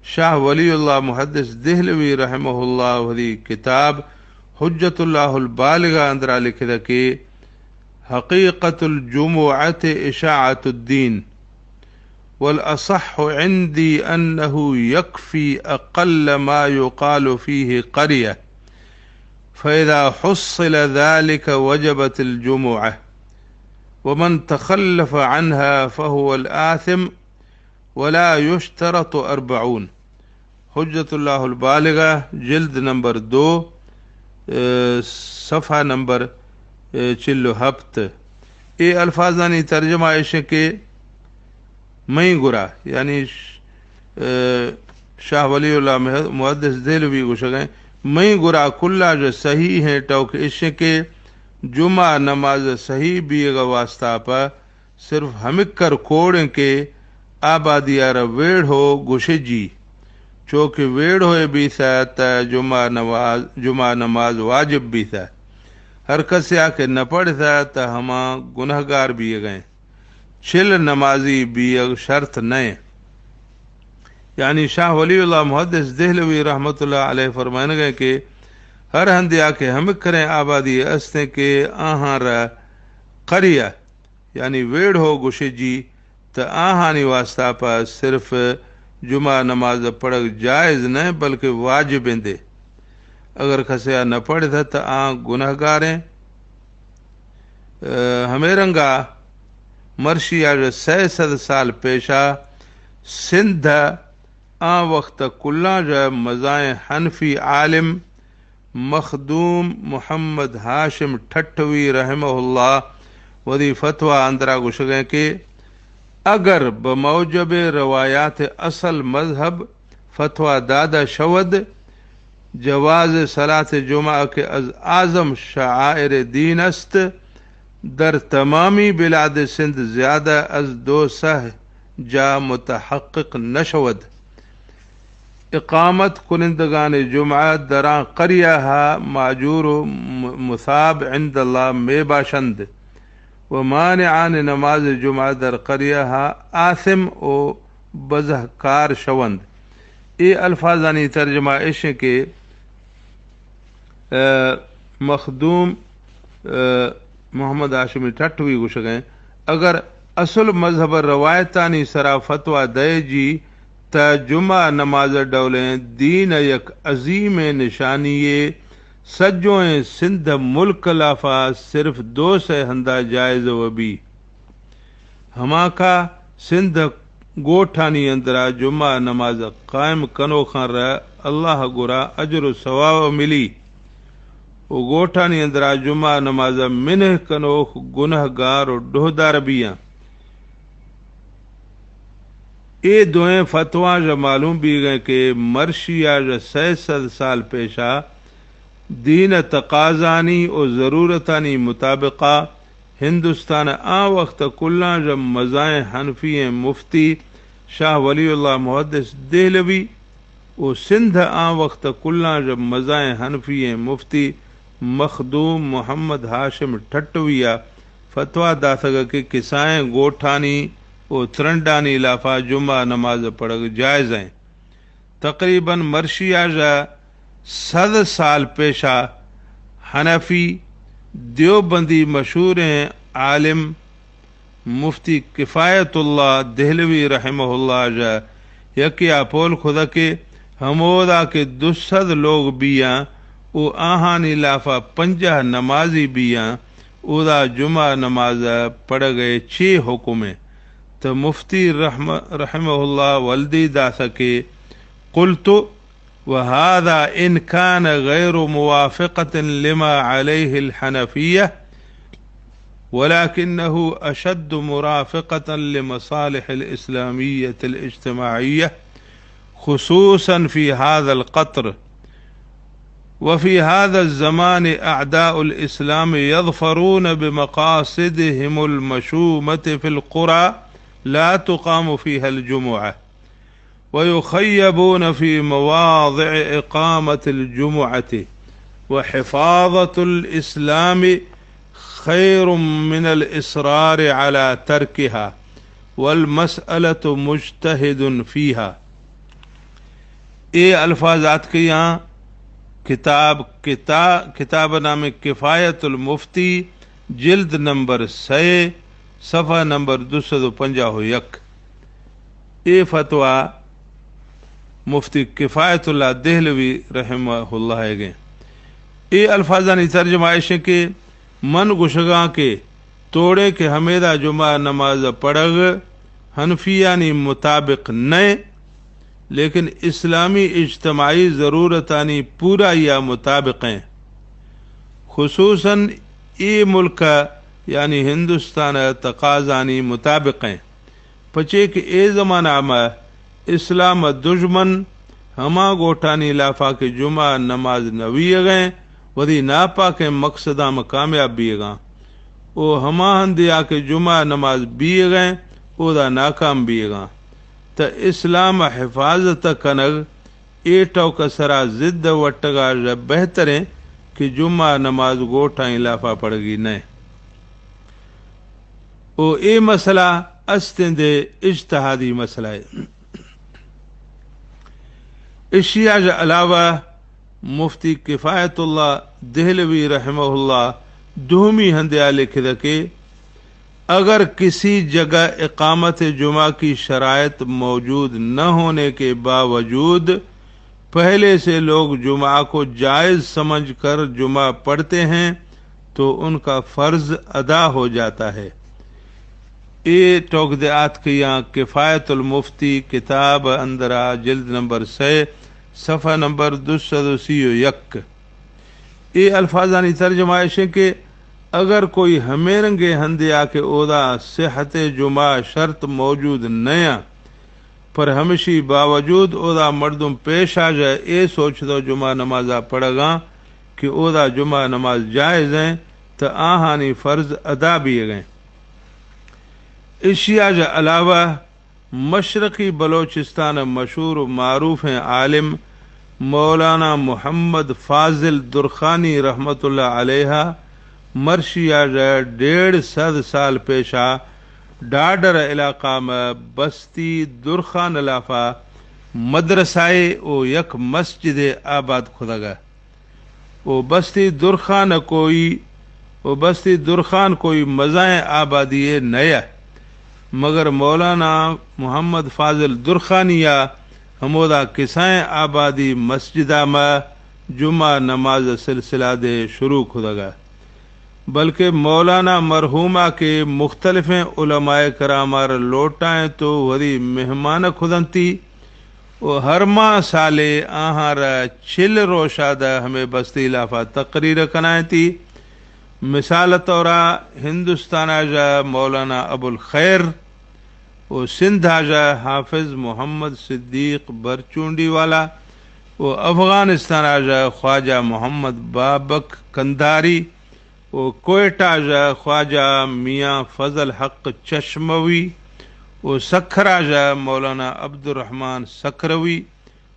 شاہ ولی اللہ محدث دہلوی رحمہ اللہ وثی کتاب حجت اللہ البالغہ اندرا لکھدہ کہ حقیقة الجمعة إشاعة الدين، والأصح عندي أنه يكفي أقل ما يقال فيه قرية، فإذا حصل ذلك وجبت الجمعة، ومن تخلف عنها فهو الآثم، ولا يشترط أربعون۔ حجت اللہ البالغہ، جلد نمبر دو، اے، صفحہ نمبر، اے، چل و ہپت۔ اے الفاظانی ترجمہ ایش کہ مئیں گرا، یعنی ش-، اے، شاہ ولی اللہ مح-، محدث دہلوی گوشگیں، مئیں گرا کلا ژہ صحیح ہیں ٹوک ایش کہ جمعہ نماز صحیح بیگا واسطہ پہ صرف ہمکر کوڑیں کہ آبادی ء را ویڑھو گوشجی، چو کہ ویڑھو ء بیثہ تہ جمعہ نماز، جمعہ نماز واجب بیثہ۔ ہر کسے آ کہ نہ پڑھثہ تہ ہما گنہگار بیغیں۔ چل نمازی بیغ شرط نئیں۔ یعنی شاہ ولی اللہ محدث دہلوی رحمت اللہ علیہ فرمائنگیں کہ ہر ہندے آ کہ ہمکریں آبادی استیں کہ آہاں را قریہ یعنی ویڑھو گوشجی، تہ آہانی واسطہ پہ صرف جمعہ نماز پڑھگ جائز نہ بلکہ واجب اندے۔ اگر کسے آ نہ پڑھتا تہ آ گنہگاریں۔ اے، ہمے رنگا مرشی آ ژہ سئے سد سال پیشا سندھ آ وخت کلاں ژہ مزائیں حنفی عالم مخدوم محمد ہاشم ٹھٹوی رحمہ اللہ وثی فتویٰ اندرا گوشگیں کہ اگر بموجب روایات اصل مذہب فتویٰ دادہ شود، جواز صلاة جمعہ کہ از اعظم شعائر دین است، در تمامی بلاد سندھ زیادہ از دو سہ جا متحقق نشود۔ اقامت کنندگان جمعہ در آن قریہ ء ماجور و م-، مثاب عند اللہ می باشند و مانعان نماز جمعہ در قریہ ء آثم و بزہ کار شوند۔ اے الفاظانی ترجمہ ایش کہ، اے، مخدوم، اے، محمد ہاشمی ٹھٹوی گوشگیں، اگر اصل مذہب روایتانی سرا فتویٰ دئے جی تہ جمعہ نماز ڈولیں دین یک عظیمیں نشانی یے، سجوئیں سندھ ملک لافا صرف دو سے ہندا جائز و بی۔ ہماکا سندھ گوٹھانی اندرا جمعہ نماز قائم کنوخاں را اللہ گورا اجر و ثواب ملی و گوٹھانی اندرا جمعہ نماز منع کنوخ گنہگار و ڈوہدار بیاں۔ اے دوئیں فتواں ژہ معلوم بیغیں کہ مرشی آ ژہ سئے سد سال پیشا دین ء تقاضانی و ضرورتانی مطابقا ہندوستان ء آں وخت ء کلاں ژہ مزائیں حنفی ئیں مفتی شاہ ولی اللہ محدث دہلوی و سندھ ء آں وخت ء کلاں ژہ مزائیں حنفی ئیں مفتی مخدوم محمد ہاشم ٹھٹوی ء فتویٰ داتگ کہ کسائیں گوٹھانی و ترنڈانی لافا جمعہ نماز پڑھگ جائز ایں۔ تقریباً مرشی آ ژہ سد سال پیشا حنفی دیوبندی مشہوریں عالم مفتی کفایت اللہ دہلوی رحمہ اللہ ژہ یکے آ پول کھدہ کہ ہمودا کہ دو سد لوگ بیاں و آہانی لافا پنجاہ نمازی بیاں، اودا جمعہ نماز پڑھگئے چے حکمیں؟ تہ مفتی رحمہ، رحمہ اللہ ولدی داسہ کہ قلت وهذا إن كان غير موافقة لما عليه الحنفية، ولكنه أشد مرافقة لمصالح الإسلامية الاجتماعية، خصوصا في هذا القطر، وفي هذا الزمان أعداء الإسلام يظفرون بمقاصدهم المشومة في القرى لا تقام فيها الجمعة، ويخيبون في مواضع إقامة الجمعة، وحفاظة الإسلام خير من الإصرار على تركها، والمسألة مجتهد فيها. اے الفاظ آتکیاں کتاب، کتا-، کتاب نام کفایت المفتی، جلد نمبر سئے، صفحہ نمبر دو سد و پنجاہ و یک. اے فتویٰ مفتی کفایت اللہ دہلوی رحمہ اللہ ء گئے. اے الفاظانی ترجمہ ایش کہ من گوشگاں کہ توڑے کہ ہمیدا جمعہ نماز پڑھگ حنفیانی مطابق نئے، لیکن اسلامی اجتماعی ضرورتانی پورائی ء مطابق ایں، خصوصاً اے ملک ء یعنی ہندوستان ء تقاضانی مطابق ایں، پچے کہ اے زمانہ ء مہ اسلام ء دژمن ہما گوٹھانی لافا کہ جمعہ نماز نہ ویگ ایں، وتی ناپاکیں مقصداں مہ کامیاب بیگاں، او ہما ہندیا کہ جمعہ نماز بیگ ایں، اودا ناکام بیگاں. تہ اسلام ء حفاظت کنگ اے ٹوک ء سرا ضد ء وٹگا ژ بہتریں کہ جمعہ نماز گوٹھائیں لافا پڑگی نئے. او اے مسئلہ استیں دے اجتہادی مسئلہ اے. اشیا ژ علاوہ مفتی کفایت اللہ دہلوی رحمہ اللہ دومی ہندیا لکھدہ کہ اگر کسی جگہ اقامت جمعہ کی شرائط موجود نہ ہونے کے باوجود پہلے سے لوگ جمعہ کو جائز سمجھ کر جمعہ پڑھتے ہیں تو ان کا فرض ادا ہو جاتا ہے. اے ٹوک دے آتکیاں کفایت المفتی کتاب اندرا جلد نمبر سئے، صفحہ نمبر دو سد و سی و یک. اے الفاظانی ترجمہ ایش ایں کہ اگر کوئی ہمے رنگیں ہندے آ کہ اودا صحت جمعہ شرط موجود نیا، پر ہمشی باوجود اودا مردم پیشا ژ اے سوچ دو جمعہ نمازا پڑگاں کہ اودا جمعہ نماز جائز ایں، تہ آہانی فرض ادا بیگ ایں. اشیا ژ علاوہ مشرقی بلوچستان ء مشہور و معروفیں عالم مولانا محمد فاضل درخانی رحمت اللہ علیہ مرشی ء ڈیڑھ سد سال پیشا ڈاڈر علاقہ ء بستی درخان لافا مدرسہ ء او یک مسجد ء آباد کھدگ ء. و بستی درخان کوئی، و بستی درخان کوئی مزائیں آبادی نہ، مگر مولانا محمد فاضل درخانیا ہمودا کسائیں آبادی مسجدا مہ جمعہ نماز سلسلہ دے شروع کھدگا، بلکہ مولانا مرحوما کے مختلفیں علماء کرامار لوٹائیں تو وری مہمان کھدنتی، و ہر ماہ سالے آہاں را چل روشا دا ہمے بستی لافا تقریر کنائیں تی. مثال طورا ہندوستان آ جا مولانا ابو الخیر و سندھ آ جا حافظ محمد صدیق برچونڈی والا و افغانستان آ جا خواجہ محمد بابک کندھاری و کوئٹہ ژ خواجہ میاں فضل حق چشموی و سکھرا ژ مولانا عبدالرحمن سکھروی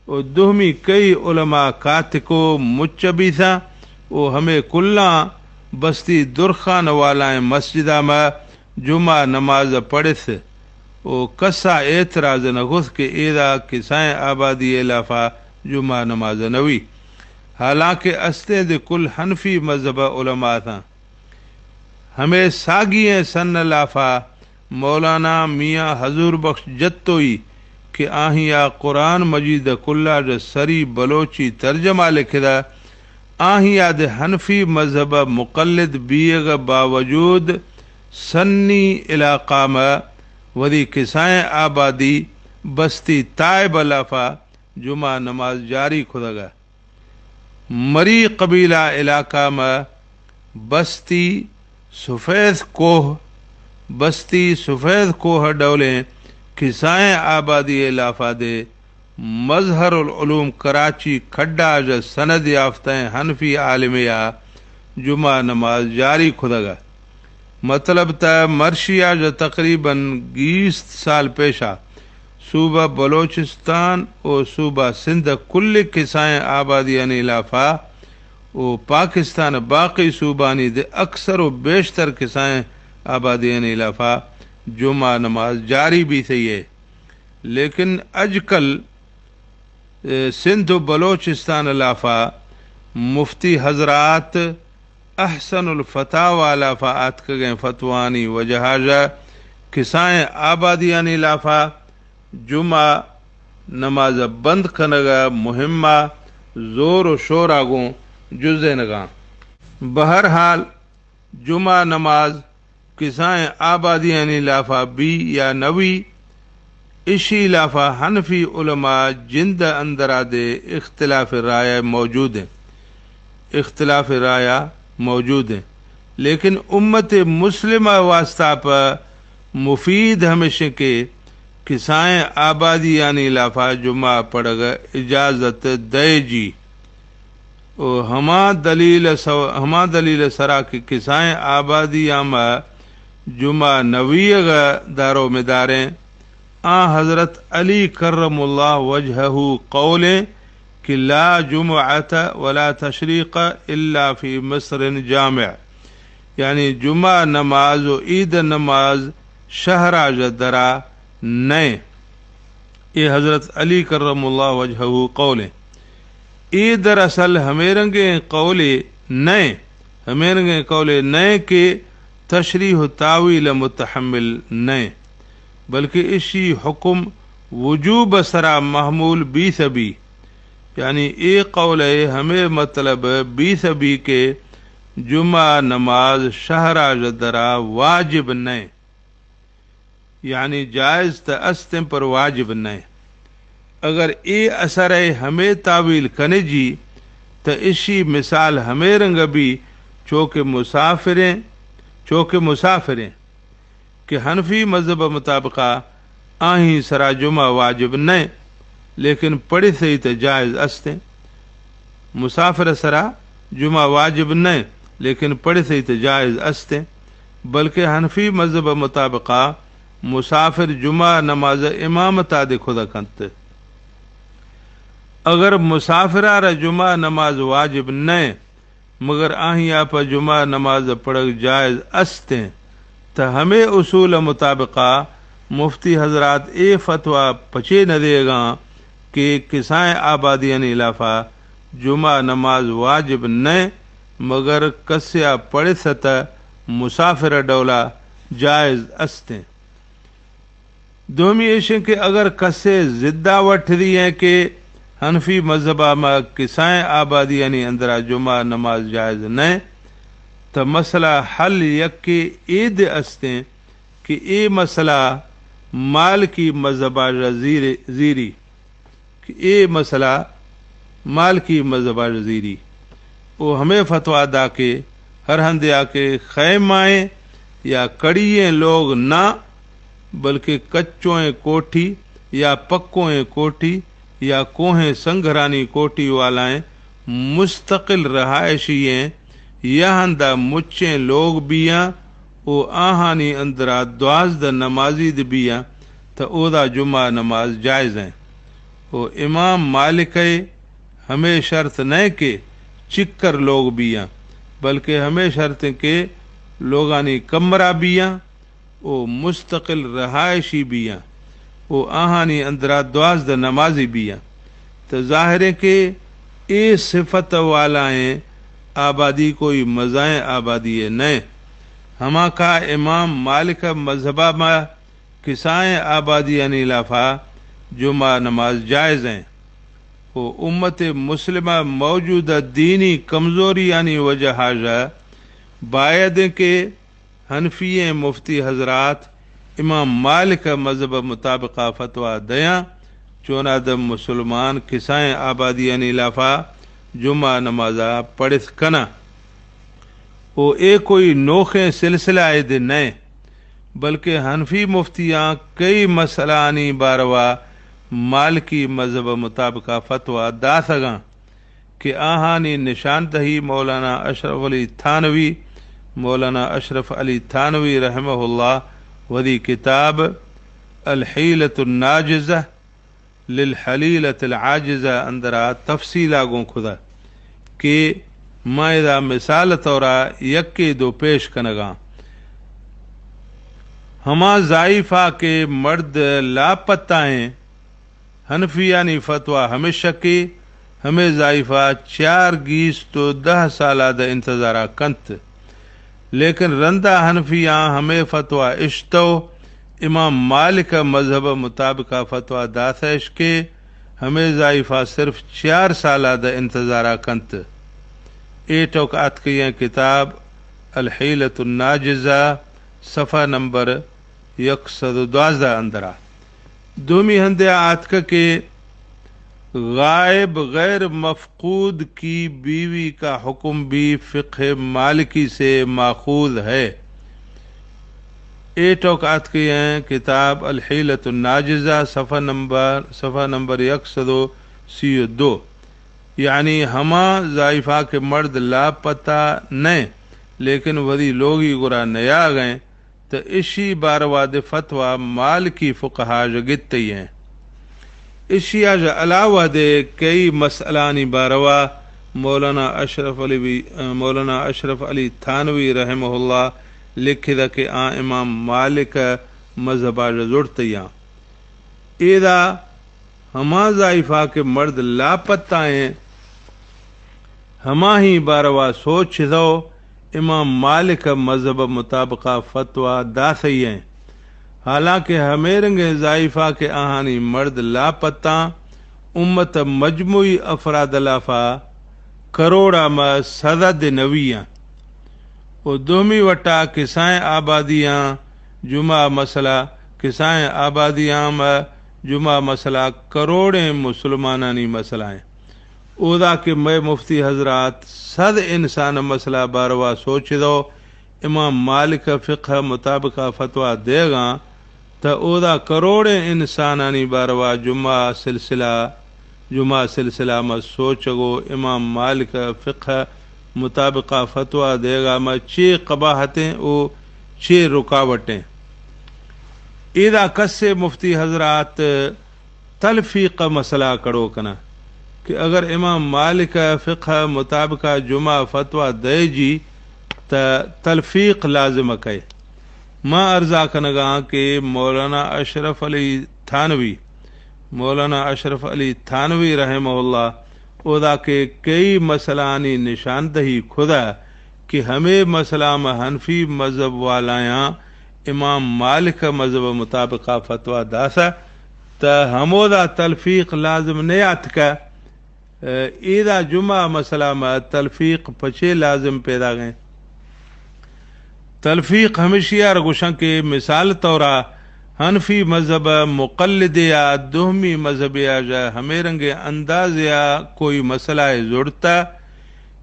و دومی کئی علماء کاتکو مچ بیثاں و ہمے کلاں بستی درخان والائیں مسجدا مہ جمعہ نماز پڑث و کسا اعتراض نہ کث کہ ایدا کسائیں آبادی لافا جمعہ نماز نوی. حالانکہ استیں دے کل حنفی مذہب ء علماء اتاں. ہمے ساگی ئیں سن لافا مولانا میاں حضور بخش جتوئی کہ آہیا قرآن مجید ء کلا ژ سری بلوچی ترجمہ لکھدا، آہیا دے حنفی مذہب ء مقلد بیگ ء باوجود سنی علاقہ مہ وری کسائیں آبادی بستی تائب لافا جمعہ نماز جاری کھدگا. مری قبیلہ علاقہ مہ بستی سفید کوہ، بستی سفید کوہ ڈولیں کسائیں آبادی لافا دے مظہر العلوم کراچی کھڈا ژ سند یافتہ حنفی عالمیا جمعہ نماز جاری کھدگا. مطلب تہ مرشیا ژ تقریباً گیست سال پیشا صوبہ بلوچستان و صوبہ سندھ کل کسائیں آبادیانی لافا و پاکستان باقی صوبانی دے اکثر و بیشتر کسائیں آبادیانی لافا جمعہ نماز جاری بیثئی ہے، لیکن اجکل اے، سندھ و بلوچستان لافا مفتی حضرات احسن الفتاوی لافا آتکگیں فتوانی وجہا ژہ کسائیں آبادیانی لافا جمعہ نماز بند کنگا مہما زور و شورا گوں جزینگاں۔ بہرحال، جمعہ نماز کسائیں آبادیانی لافا بی یا نوی، اشی لافا حنفی علماء جند اندرا دے اختلاف رائے موجود ہیں، اختلاف رائے موجود ہیں، لیکن امت مسلمہ واسطہ پہ مفید ہمیشیں کہ کسائیں آبادیانی لافا جمعہ پڑھگ اجازت دے جی۔ و ہما دلیل سو-، ہما دلیل سرا کہ کسائیں آبادی آما جمعہ نویگ دارو مداریں، آ حضرت علی کرم اللہ وجہہ قولیں کہ لا جمعۃ ولا تشریق الا فی مصر جامع، یعنی جمعہ نماز و عید نماز شہراج درا نئے۔ اے حضرت علی کرم اللہ وجہہ قولیں۔ اے دراصل ہمے رنگیں قولے نئے، ہمے رنگیں قولے نئے کہ تشریح و تاویل متحمل نئے، بلکہ اشی حکم وجوب سرا محمول بیث بی۔ یعنی اے قول ء ہمے مطلب بیث بی کہ جمعہ نماز شہراج درا واجب نئے۔ یعنی جائز تہ استیں پر واجب نئے۔ اگر اے اثر ء ہمے تاویل کنے جی تہ اشی مثال ہمے رنگ بی چو کہ مسافریں، چو کہ مسافریں کہ حنفی مذہب مطابقا آہی سرا جمعہ واجب نئے، لیکن پڑھثئی تہ جائز استیں۔ مسافر سرا جمعہ واجب نئے، لیکن پڑھثئی تہ جائز استیں، بلکہ حنفی مذہب مطابقا مسافر جمعہ نماز امامتا دے کھدا کنت۔ اگر مسافرا را جمعہ نماز واجب نئے، مگر آہیا پہ جمعہ نماز پڑھگ جائز استیں، تہ ہمے اصول مطابقا مفتی حضرات اے فتویٰ پچے نہ دیگاں کہ کسائیں آبادیانی لافا جمعہ نماز واجب نئے، مگر کسیا پڑھث تہ مسافر ڈولا جائز استیں۔ دومی ایشیں کہ اگر کسے ضدا وٹھری ہیں کہ حنفی مذہبا ما کسائیں آبادیانی اندرا جمعہ نماز جائز نئے، تہ مسئلہ حل یکے اے دے استیں کہ اے مسئلہ مالکی مذہبا ژہ زیری، زیری۔ کہ اے مسئلہ مالکی مذہبا ژہ زیری۔ او ہمے فتویٰ دا کہ ہر ہندیا کہ خیمائیں یا کڑیئیں لوگ نہ، بلکہ کچوئیں کوٹھی یا پکوئیں کوٹھی یا کوہیں سنگھرانی کوٹھی والائیں مستقل رہائشی ایں، یا ہندا مچیں لوگ بیاں و آہانی اندرا دوازدہ نمازی دے بیاں، تہ اودا جمعہ نماز جائز ایں۔ و امام مالک ء ہمے شرط نئے کہ چکر لوگ بیاں، بلکہ ہمے شرط ایں کہ لوگانی کمرہ بیاں و مستقل رہائشی بیاں و آہانی اندرا دوازدہ نمازی بیاں۔ تہ ظاہر ایں کہ اے صفت والائیں آبادی کوئی مزائیں آبادی نئے۔ ہما کہ امام مالک مذہبا ما کسائیں آبادیانی لافا جمعہ نماز جائز ایں۔ و امت مسلمہ موجودہ دینی کمزوریانی وجہا ژہ باید ایں کہ حنفی ایں مفتی حضرات امام مالک مذہب مطابقا فتویٰ دیاں، چونا دہ مسلمان کسائیں آبادیانی لافا جمعہ نمازا پڑھث کناں۔ و اے کوئی نوخیں سلسلہ ء دے نئے، بلکہ حنفی مفتیاں کئی مسئلہانی باروا مالکی مذہب مطابقا فتویٰ داتگاں کہ آہانی نشاندہی مولانا اشرف علی تھانوی، مولانا اشرف علی تھانوی رحمہ اللہ وثی کتاب الحیلۃ الناجزہ للحلیلۃ العاجزہ اندرا تفصیلا گوں کھدا کہ ما ادا مثال طورا یکے دو پیش کنگاں۔ ہما زائیفا کہ مرد لاپتہ ایں، حنفیانی فتویٰ ہمیش کہ ہمے زائیفا چار گیست و دہ سالا دہ انتظارا کنت۔ لیکن رندا حنفیاں ہمے فتویٰ اشتو، امام مالک مذہب مطابقا فتویٰ داتش کہ ہمے زائیفا صرف چار سالا دہ انتظارا کنت۔ اے ٹوک آتکیاں کتاب الحیلۃ الناجزہ، صفحہ نمبر یک سد و دوازدہ اندرا۔ دومی ہندے آتکہ کہ غائب غیر مفقود کی بیوی کا حکم بھی فقہ مالکی سے ماخوذ ہے۔ اے ٹوک آتکے ہیں کتاب الحیلۃ الناجزہ، صفحہ نمبر، صفحہ نمبر یک سد و سی و دو۔ یعنی ہما زائیفا کہ مرد لاپتہ نئے، لیکن وتی لوگی گورا نیاغیں، تہ اشی باروا دے فتویٰ مالکی فقہا ژہ گتئی ہیں۔ اشیا ژہ علاوہ دے کئی مسئلانی باروا مولانا اشرف علی وی، مولانا اشرف علی تھانوی رحمہ اللہ لکھدا کہ آ امام مالک مذہبا ژہ زڑتیاں۔ ایدا ہما زائیفا کہ مرد لاپتہ ایں، ہماہی باروا سوچ دو، امام مالک مذہب مطابقا فتویٰ داتئی ایں۔ حالانکہ ہمے رنگیں زائیفا کہ آہانی مرد لاپتہ، امت مجموعی افراد لافا کروڑا ما سد دے نوی ایں۔ و دومی وٹا کسائیں آبادیاں جمعہ مسئلہ، کسائیں آبادیاں ما جمعہ مسئلہ کروڑیں مسلمانانی مسئلہ ایں۔ اودا کہ مئے مفتی حضرات سد انسان مسئلہ باروا سوچ دو، امام مالک فقہ مطابقا فتویٰ دیگاں، تہ اودا کروڑیں انسانانی باروا جمعہ سلسلہ، جمعہ سلسلہ ما سوچگو امام مالک فقہ مطابقا فتویٰ دیگا ما چے قباحتیں او چے رکاوٹیں۔ ایدا کسے مفتی حضرات تلفیق مسئلہ کڑو کنا کہ اگر امام مالک فقہ مطابقا جمعہ فتویٰ دے جی تہ تلفیق لازم کئے۔ ما عرضا کنگاں کہ مولانا اشرف علی تھانوی، مولانا اشرف علی تھانوی رحمہ اللہ اودا کہ کئی مسئلہانی نشاندہی کھدا کہ ہمے مسئلہ ما حنفی مذہب والایاں امام مالک مذہب مطابقا فتویٰ داسا، تہ ہمودا تلفیق لازم نیاتکہ۔ ایدا جمعہ مسئلہ ما تلفیق پچے لازم پیداگیں؟ تلفیق ہمشی آر گوشاں کہ مثال طورا حنفی مذہب مقلدے آ دوہمی مذہبے آ ژہ ہمے رنگیں اندازے آ کوئی مسئلہ زڑتا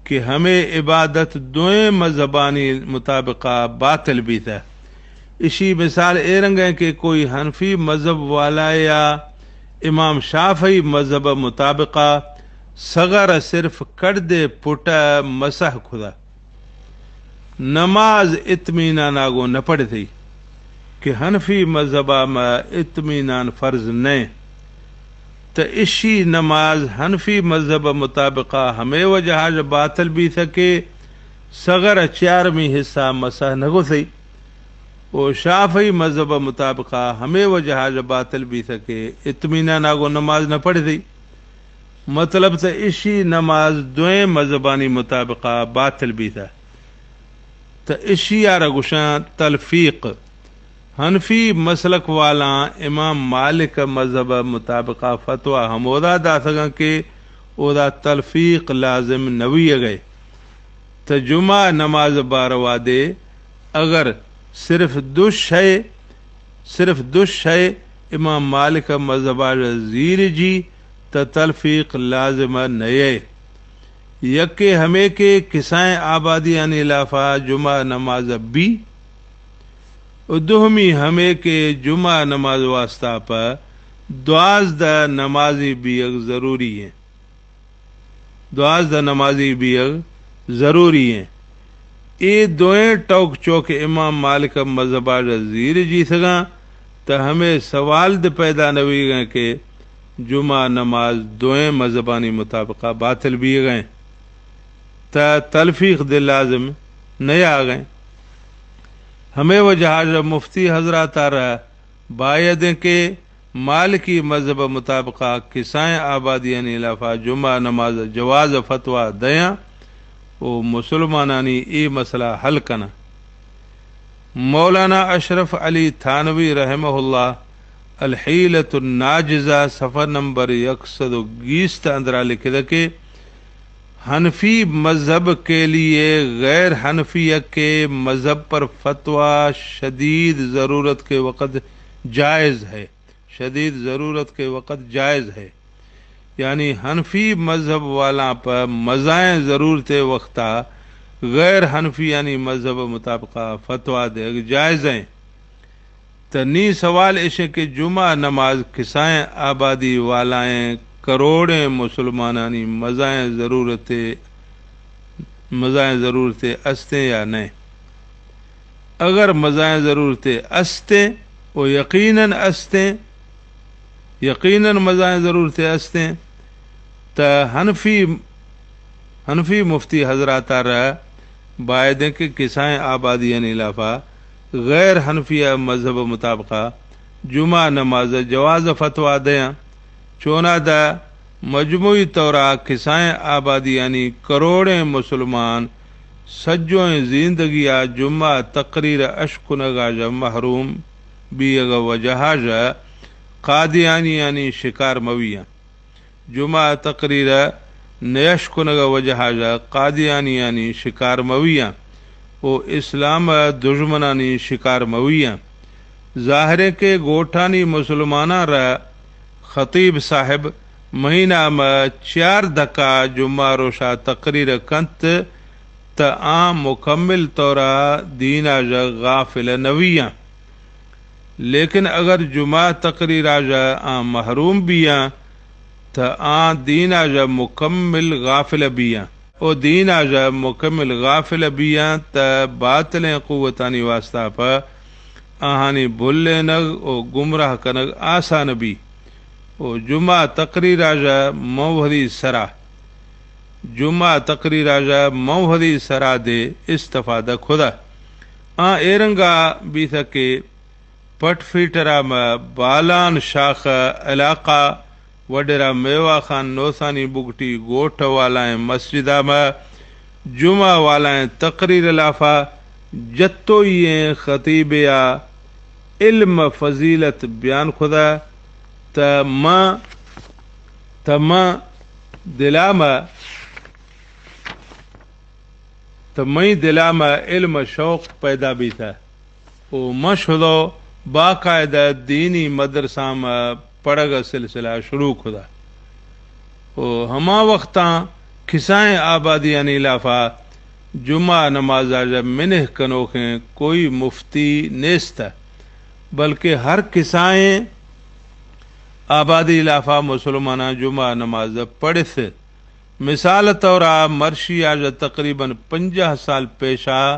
کہ ہمے عبادت دوئیں مذہبانی مطابقا باطل بیتہ۔ اشی مثال اے رنگ ایں کہ کوئی حنفی مذہب والا یا امام شافعی مذہب مطابقا سغر صرف کڑدے پٹا مسح کھدا۔ نماز اطمینان آگو نہ پڑھتی کہ حنفی مذہبا ما اطمینان فرض نئے۔ تہ اشی نماز حنفی مذہب مطابقا ہمے وجہا ژہ باطل بیثہ کہ سغر چیارمی حصہ مسح نہ گوثی۔ و شافعی مذہب مطابقا ہمے وجہا ژہ باطل بیثہ کہ اطمینان آگو نماز نہ پڑھتی۔ مطلب تہ اشی نماز دوئیں مذہبانی مطابقا باطل بیثہ۔ تہ اشی آرا گوشاں تلفیق۔ حنفی مسلک والاں امام مالک مذہب مطابقا فتویٰ ہمودا داثگاں کہ اودا تلفیق لازم نویگئے۔ تہ جمعہ نماز باروا دے اگر صرف دو شے، صرف دو شے امام مالک مذہبا زیر جی تہ تلفیق لازم نئے۔ یکے ہمے کہ کسائیں آبادیانی لافا جمعہ نماز بی، و دوہمی ہمے کہ جمعہ نماز واسطہ پہ دوازدہ نمازی بیگ ضروری ایں۔ دوازدہ نمازی بیگ ضروری ایں۔ اے دوئیں ٹوک چوک امام مالک مذہبا زیر جیثگاں، تہ ہمے سوال دے پیدا نہ بیغیں کہ جمعہ نماز دوئیں مذہبانی مطابقا باطل بیغیں، تہ تلفیق دے لازم نیاغیں۔ ہمے وجہا ژہ مفتی حضرات آرا باید ایں کہ مالکی مذہب مطابقا کسائیں آبادیانی لافا جمعہ نماز جواز فتویٰ دیاں و مسلمانانی اے مسئلہ حل کناں۔ مولانا اشرف علی تھانوی رحمہ اللہ الحیلۃ الناجزہ صفحہ نمبر یک سد و گیست اندرا لکھدہ کہ حنفی مذہب کے لیے غیر حنفیہ کے مذہب پر فتویٰ شدید ضرورت کے وقت جائز ہے، شدید ضرورت کے وقت جائز ہے۔ یعنی حنفی مذہب والاں پہ مزائیں ضرورت وقتا غیر حنفیانی مذہب مطابقہ فتویٰ دیگ جائز ہیں۔ تہ نی سوال ایش کہ جمعہ نماز کسائیں آبادی والائیں کروڑیں مسلمانانی مزائیں ضرورت، مزائیں ضرورت استیں یا نئیں؟ اگر مزائیں ضرورت استیں، و یقیناً استیں، یقیناً مزائیں ضرورت استیں، تہ حنفی، حنفی مفتی حضرات آرا باید ایں کہ کسائیں آبادیانی لافا غیر حنفیہ مذہب مطابقا جمعہ نماز جواز فتویٰ دیاں۔ چونا دہ مجموعی طورا کسائیں آبادیانی کروڑیں مسلمان سجوئیں زیندگیا جمعہ تقریر اشکنگا ژہ محروم بیغ وجہا ژہ قادیانیانی شکار مویاں۔ جمعہ تقریر نیش کنگ وجہا ژہ قادیانیانی شکار مویاں و اسلام دژمنانی شکار مویاں۔ ظاہر ایں کہ گوٹھانی مسلماناں را خطیب صاحب مہینہ ما چار دکا جمعہ روشا تقریر کنت، تہ آ مکمل طورا دینا ژہ غافل نویاں۔ لیکن اگر جمعہ تقریرا ژہ آ محروم بیاں، تہ آ دینا ژہ مکمل غافل بیاں۔ و دینا ژہ مکمل غافل بیاں، تہ باطلیں قوتانی واسطہ پہ آہانی بھلینگ و گمراہ کنگ آسان بی۔ و جمعہ تقریرا ژہ موہدی سرا، جمعہ تقریرا ژہ موہدی سرا دے استفادہ کھدہ۔ آ ایرنگا بیثہ کہ پٹ فیٹرا مہ بالان شاخ علاقہ وڈیرا میوا خان نوثانی بگٹی گوٹھ والائیں مسجدا مہ جمعہ والائیں تقریر لافا جتوئی ایں خطیبیا علم فضیلت بیان کھدہ، تہ ما، تہ ما دلا مہ، تہ مئی دلا مہ علم شوق پیدا بیثہ۔ و من شدو باقاعدہ دینی مدرسہ مہ پڑھگ سلسلہ شروع کھدہ۔ و ہما وختاں کسائیں آبادیانی لافا جمعہ نمازا ژہ منع کنوخیں کوئی مفتی نیستہ، بلکہ ہر کسائیں آبادی لافا مسلماناں جمعہ نماز پڑھث۔ مثال طورا مرشیا ژہ تقریباً پنجاہ سال پیشا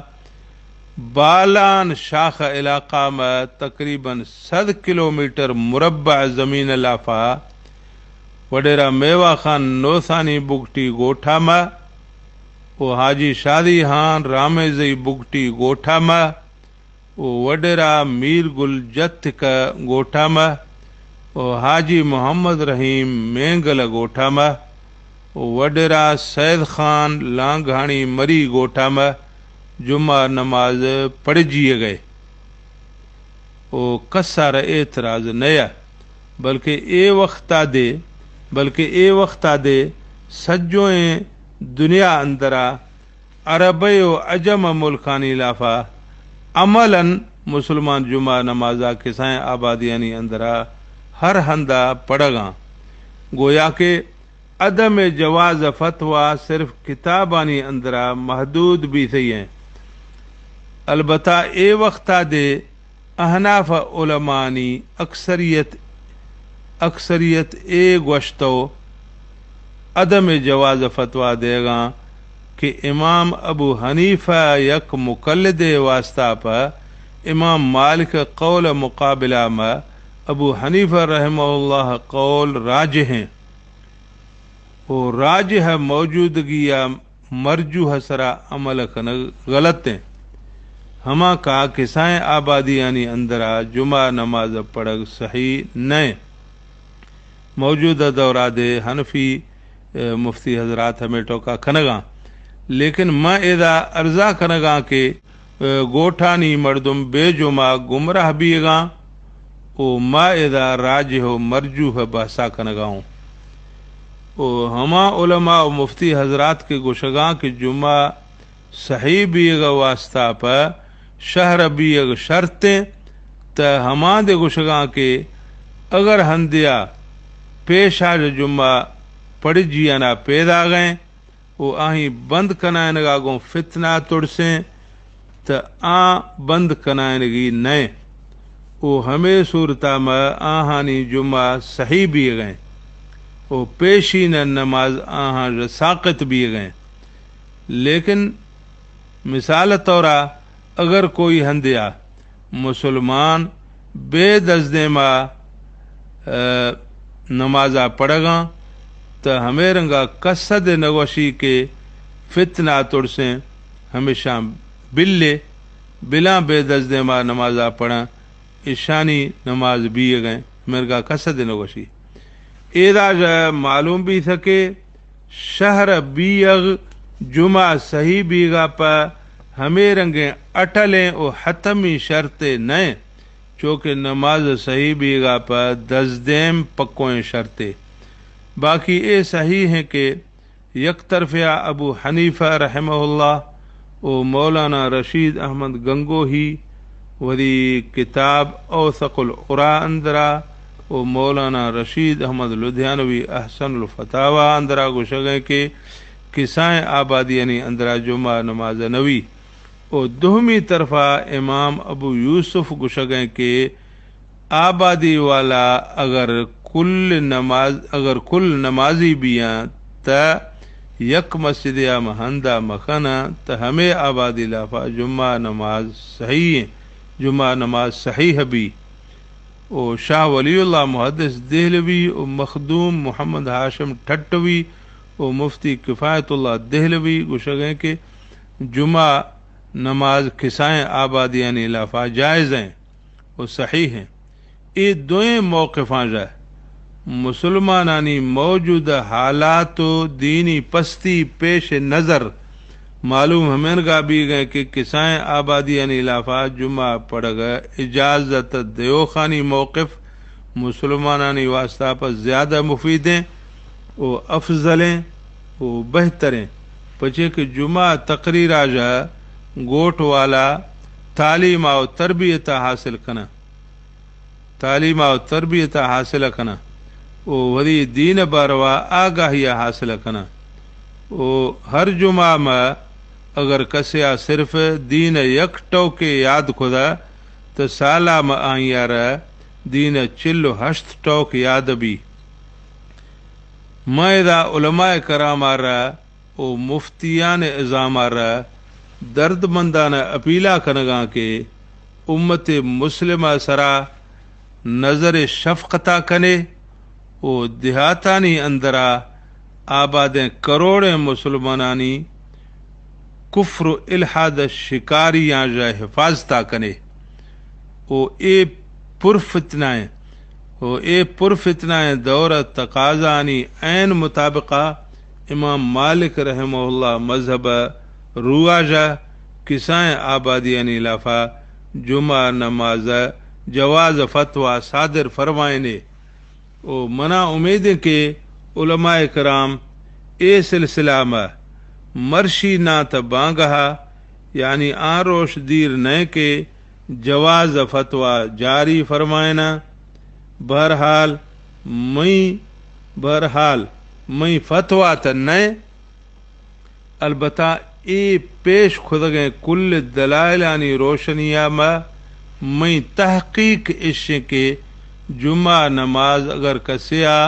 بالان شاخ علاقہ مہ تقریباً سد کلومیٹر مربع زمین لافا وڈیرا میوا خان نوثانی بگٹی گوٹھا مہ و حاجی شادی ہان رامیزئی بگٹی گوٹھا مہ و وڈیرا میر گل جتک گوٹھا مہ و حاجی محمد رحیم مینگل گوٹھا مہ و وڈیرا سید خان لانگھانی مری گوٹھا مہ جمعہ نماز پڑھجیے گئے و کسار اعتراض نیا، بلکہ اے وقتا دے، بلکہ اے وقتا دے سجوئیں دنیا اندرا عربئے و عجم ملکانی لافا عملاً مسلمان جمعہ نمازا کسائیں آبادیانی اندرا ہر ہندا پڑھگاں۔ گویا کہ عدم جواز فتویٰ صرف کتابانی اندرا محدود بیثئی ایں۔ البتہ اے وختا دے احناف علمانی اکثریت، اکثریت اے گوشتو عدم جواز فتویٰ دیگاں کہ امام ابو حنیفہ یک مقلدے واسطہ پہ امام مالک قول مقابلہ ما ابو حنیفہ رحمہ اللہ قول راجح ہیں۔ و راجح موجودگی مرجوح سرا عمل کنگ غلط ہیں۔ ہما کا کسائیں آبادیانی اندرا جمعہ نماز پڑھگ صحیح نہ ہیں۔ موجودہ دورا دے حنفی، اے، مفتی حضرات ہمیں ٹوکا کنگاں، لیکن ما ادا عرضہ کنگاں کہ، اے، گوٹھانی مردم بے جمعہ گمراہ بیگاں و ما ادا راجح و مرجوح بحثا کنگا ہوں۔ و ہما علماء و مفتی حضرات کے گوشگاں کہ جمعہ صحیح بیگ ء واسطہ پہ شہر بیگ شرط انت، تہ ہما دے گوشگاں کہ اگر ہندیا پیشا جمعہ پڑجی انا پیداگیں و آہی بند کنائنگا گوں فتنہ ترسیں، تہ آ بند کنائنگی نئے و ہمے صورتا ما آہانی جمعہ صحیح بیگیں و پیشین نماز آہاں ساقط بیگیں۔ لیکن مثال طورا اگر کوئی ہندیا مسلمان بے دزدیما، اے، نمازا پڑھگاں، تہ ہمے رنگا کسد نگوشی کہ فتنہ ترسیں، ہمیشاں بلے، بلاں بے دزدیما نمازا پڑھاں، اشانی نماز بیگیں، ہمے رنگا کسد نگوشی۔ ایدا ژہ معلوم بیثہ کہ شہر بیغ جمعہ صحیح بیغا پہ ہمے رنگیں اٹلیں و حتمی شرطے نئے، چوکہ نماز صحیح بیغا پہ دزدیم پکوئیں شرطے۔ باقی اے صحیح ہیں کہ یک طرفیا ابو حنیفہ رحمہ اللہ و مولانا رشید احمد گنگوہی وثی کتاب اوثق العرا اندرا و مولانا رشید احمد لدھیانوی احسن الفتاوی اندرا گوشگیں کہ کسائیں آبادیانی اندرا جمعہ نماز نوی۔ و دومی طرفا امام ابو یوسف گوشگیں کہ آبادی والا اگر کل نماز، اگر کل نمازی بیاں تہ یک مسجدیا مہ ہندا مہ کناں تہ ہمے آبادی لافا جمعہ نماز صحیح ہیں، جمعہ نماز صحیح بی۔ و شاہ ولی اللہ محدث دہلوی و مخدوم محمد ہاشم ٹھٹوی و مفتی کفایت اللہ دہلوی گوشگیں کہ جمعہ نماز کسائیں آبادیانی لافا جائز ہیں و صحیح ہیں۔ اے دوئیں موقفاں ژہ مسلمانانی موجودہ حالات و دینی پستی پیش نظر معلوم ہمینگا بیگیں کہ کسائیں آبادیانی لافا جمعہ پڑھگ اجازت دیوخانی موقف مسلمانانی واسطہ پہ زیادہ مفیدیں و افضلیں و بہتریں، پچے کہ جمعہ تقریرا ژہ گوٹھ والا تعلیم و تربیت حاصل کناں، تعلیم و تربیت حاصل کناں و وثی دین باروا آگاہی حاصل کناں و ہر جمعہ ما اگر کسیا صرف دین یک ٹوکے یاد کھدا تہ سالا ما آئیارا دین چل و ہشت ٹوک یاد بی۔ ما ادا علماء کرام آرا و مفتیان عظام آرا دردمندان اپیلا کنگاں کہ امت مسلمہ سرا نظر شفقتا کنے و دیہاتانی اندرا آبادیں کروڑیں مسلمانانی کفر و الحاد شکاریاں ژہ حفاظتا کنے۔ و اے پر فتنہ ایں، و اے پر فتنہ ایں دور تقاضانی عین مطابقہ امام مالک رحمہ اللہ مذہب رواجہ کسائیں آبادیانی لافا جمعہ نماز جواز فتویٰ صادر فرمائنے۔ و منا امید ایں کہ علماء کرام اے سلسلہ ما مرشی ناں تہ بانگہا، یعنی آں روش دیر نئے کہ جواز فتویٰ جاری فرمائنا۔ بہرحال مئی، بہرحال مئی فتویٰ تہ نئے، البتہ اے پیش کھدگیں کل دلائلانی روشنیا ما مئی تحقیق اشیں کہ جمعہ نماز اگر کسیا،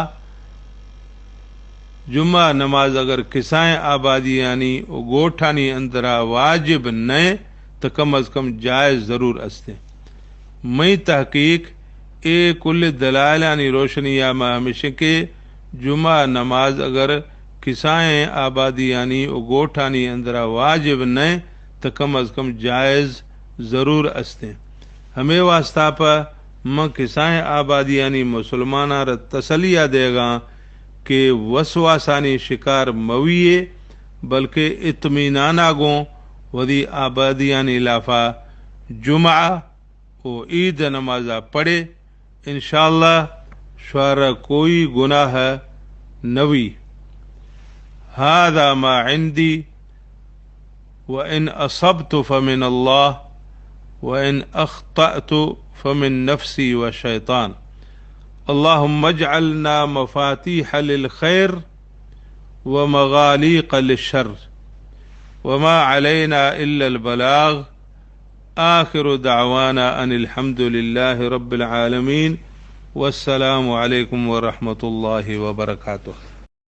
جمعہ نماز اگر کسائیں آبادیانی و گوٹھانی اندرا واجب نئے تہ کم از کم جائز ضرور استیں۔ مئی تحقیق اے کل دلائلانی روشنی ءَ ما ہمیشیں کہ جمعہ نماز اگر کسائیں آبادیانی و گوٹھانی اندرا واجب نہ، تو کم از کم جائز ضرور استیں۔ ہمے واسطہ پہ من کسائیں آبادیانی مسلماناں را تسلی ءَ دیگاں کہ وسواسانی شکار مویے، بلکہ اطمینانا گوں وتی آبادیانی لافا جمعہ و عید نمازا پڑھے، انشاءاللہ شوارا کوئی گناہ نوی۔ هذا ما عندي، وإن أصبت فمن الله، وإن أخطأت فمن نفسي وشيطان۔ اللهم اجعلنا مفاتيح للخير ومغاليق للشر، وما علينا إلا البلاغ۔ آخر دعوانا أن الحمد لله رب العالمين، والسلام عليكم ورحمة الله وبركاته۔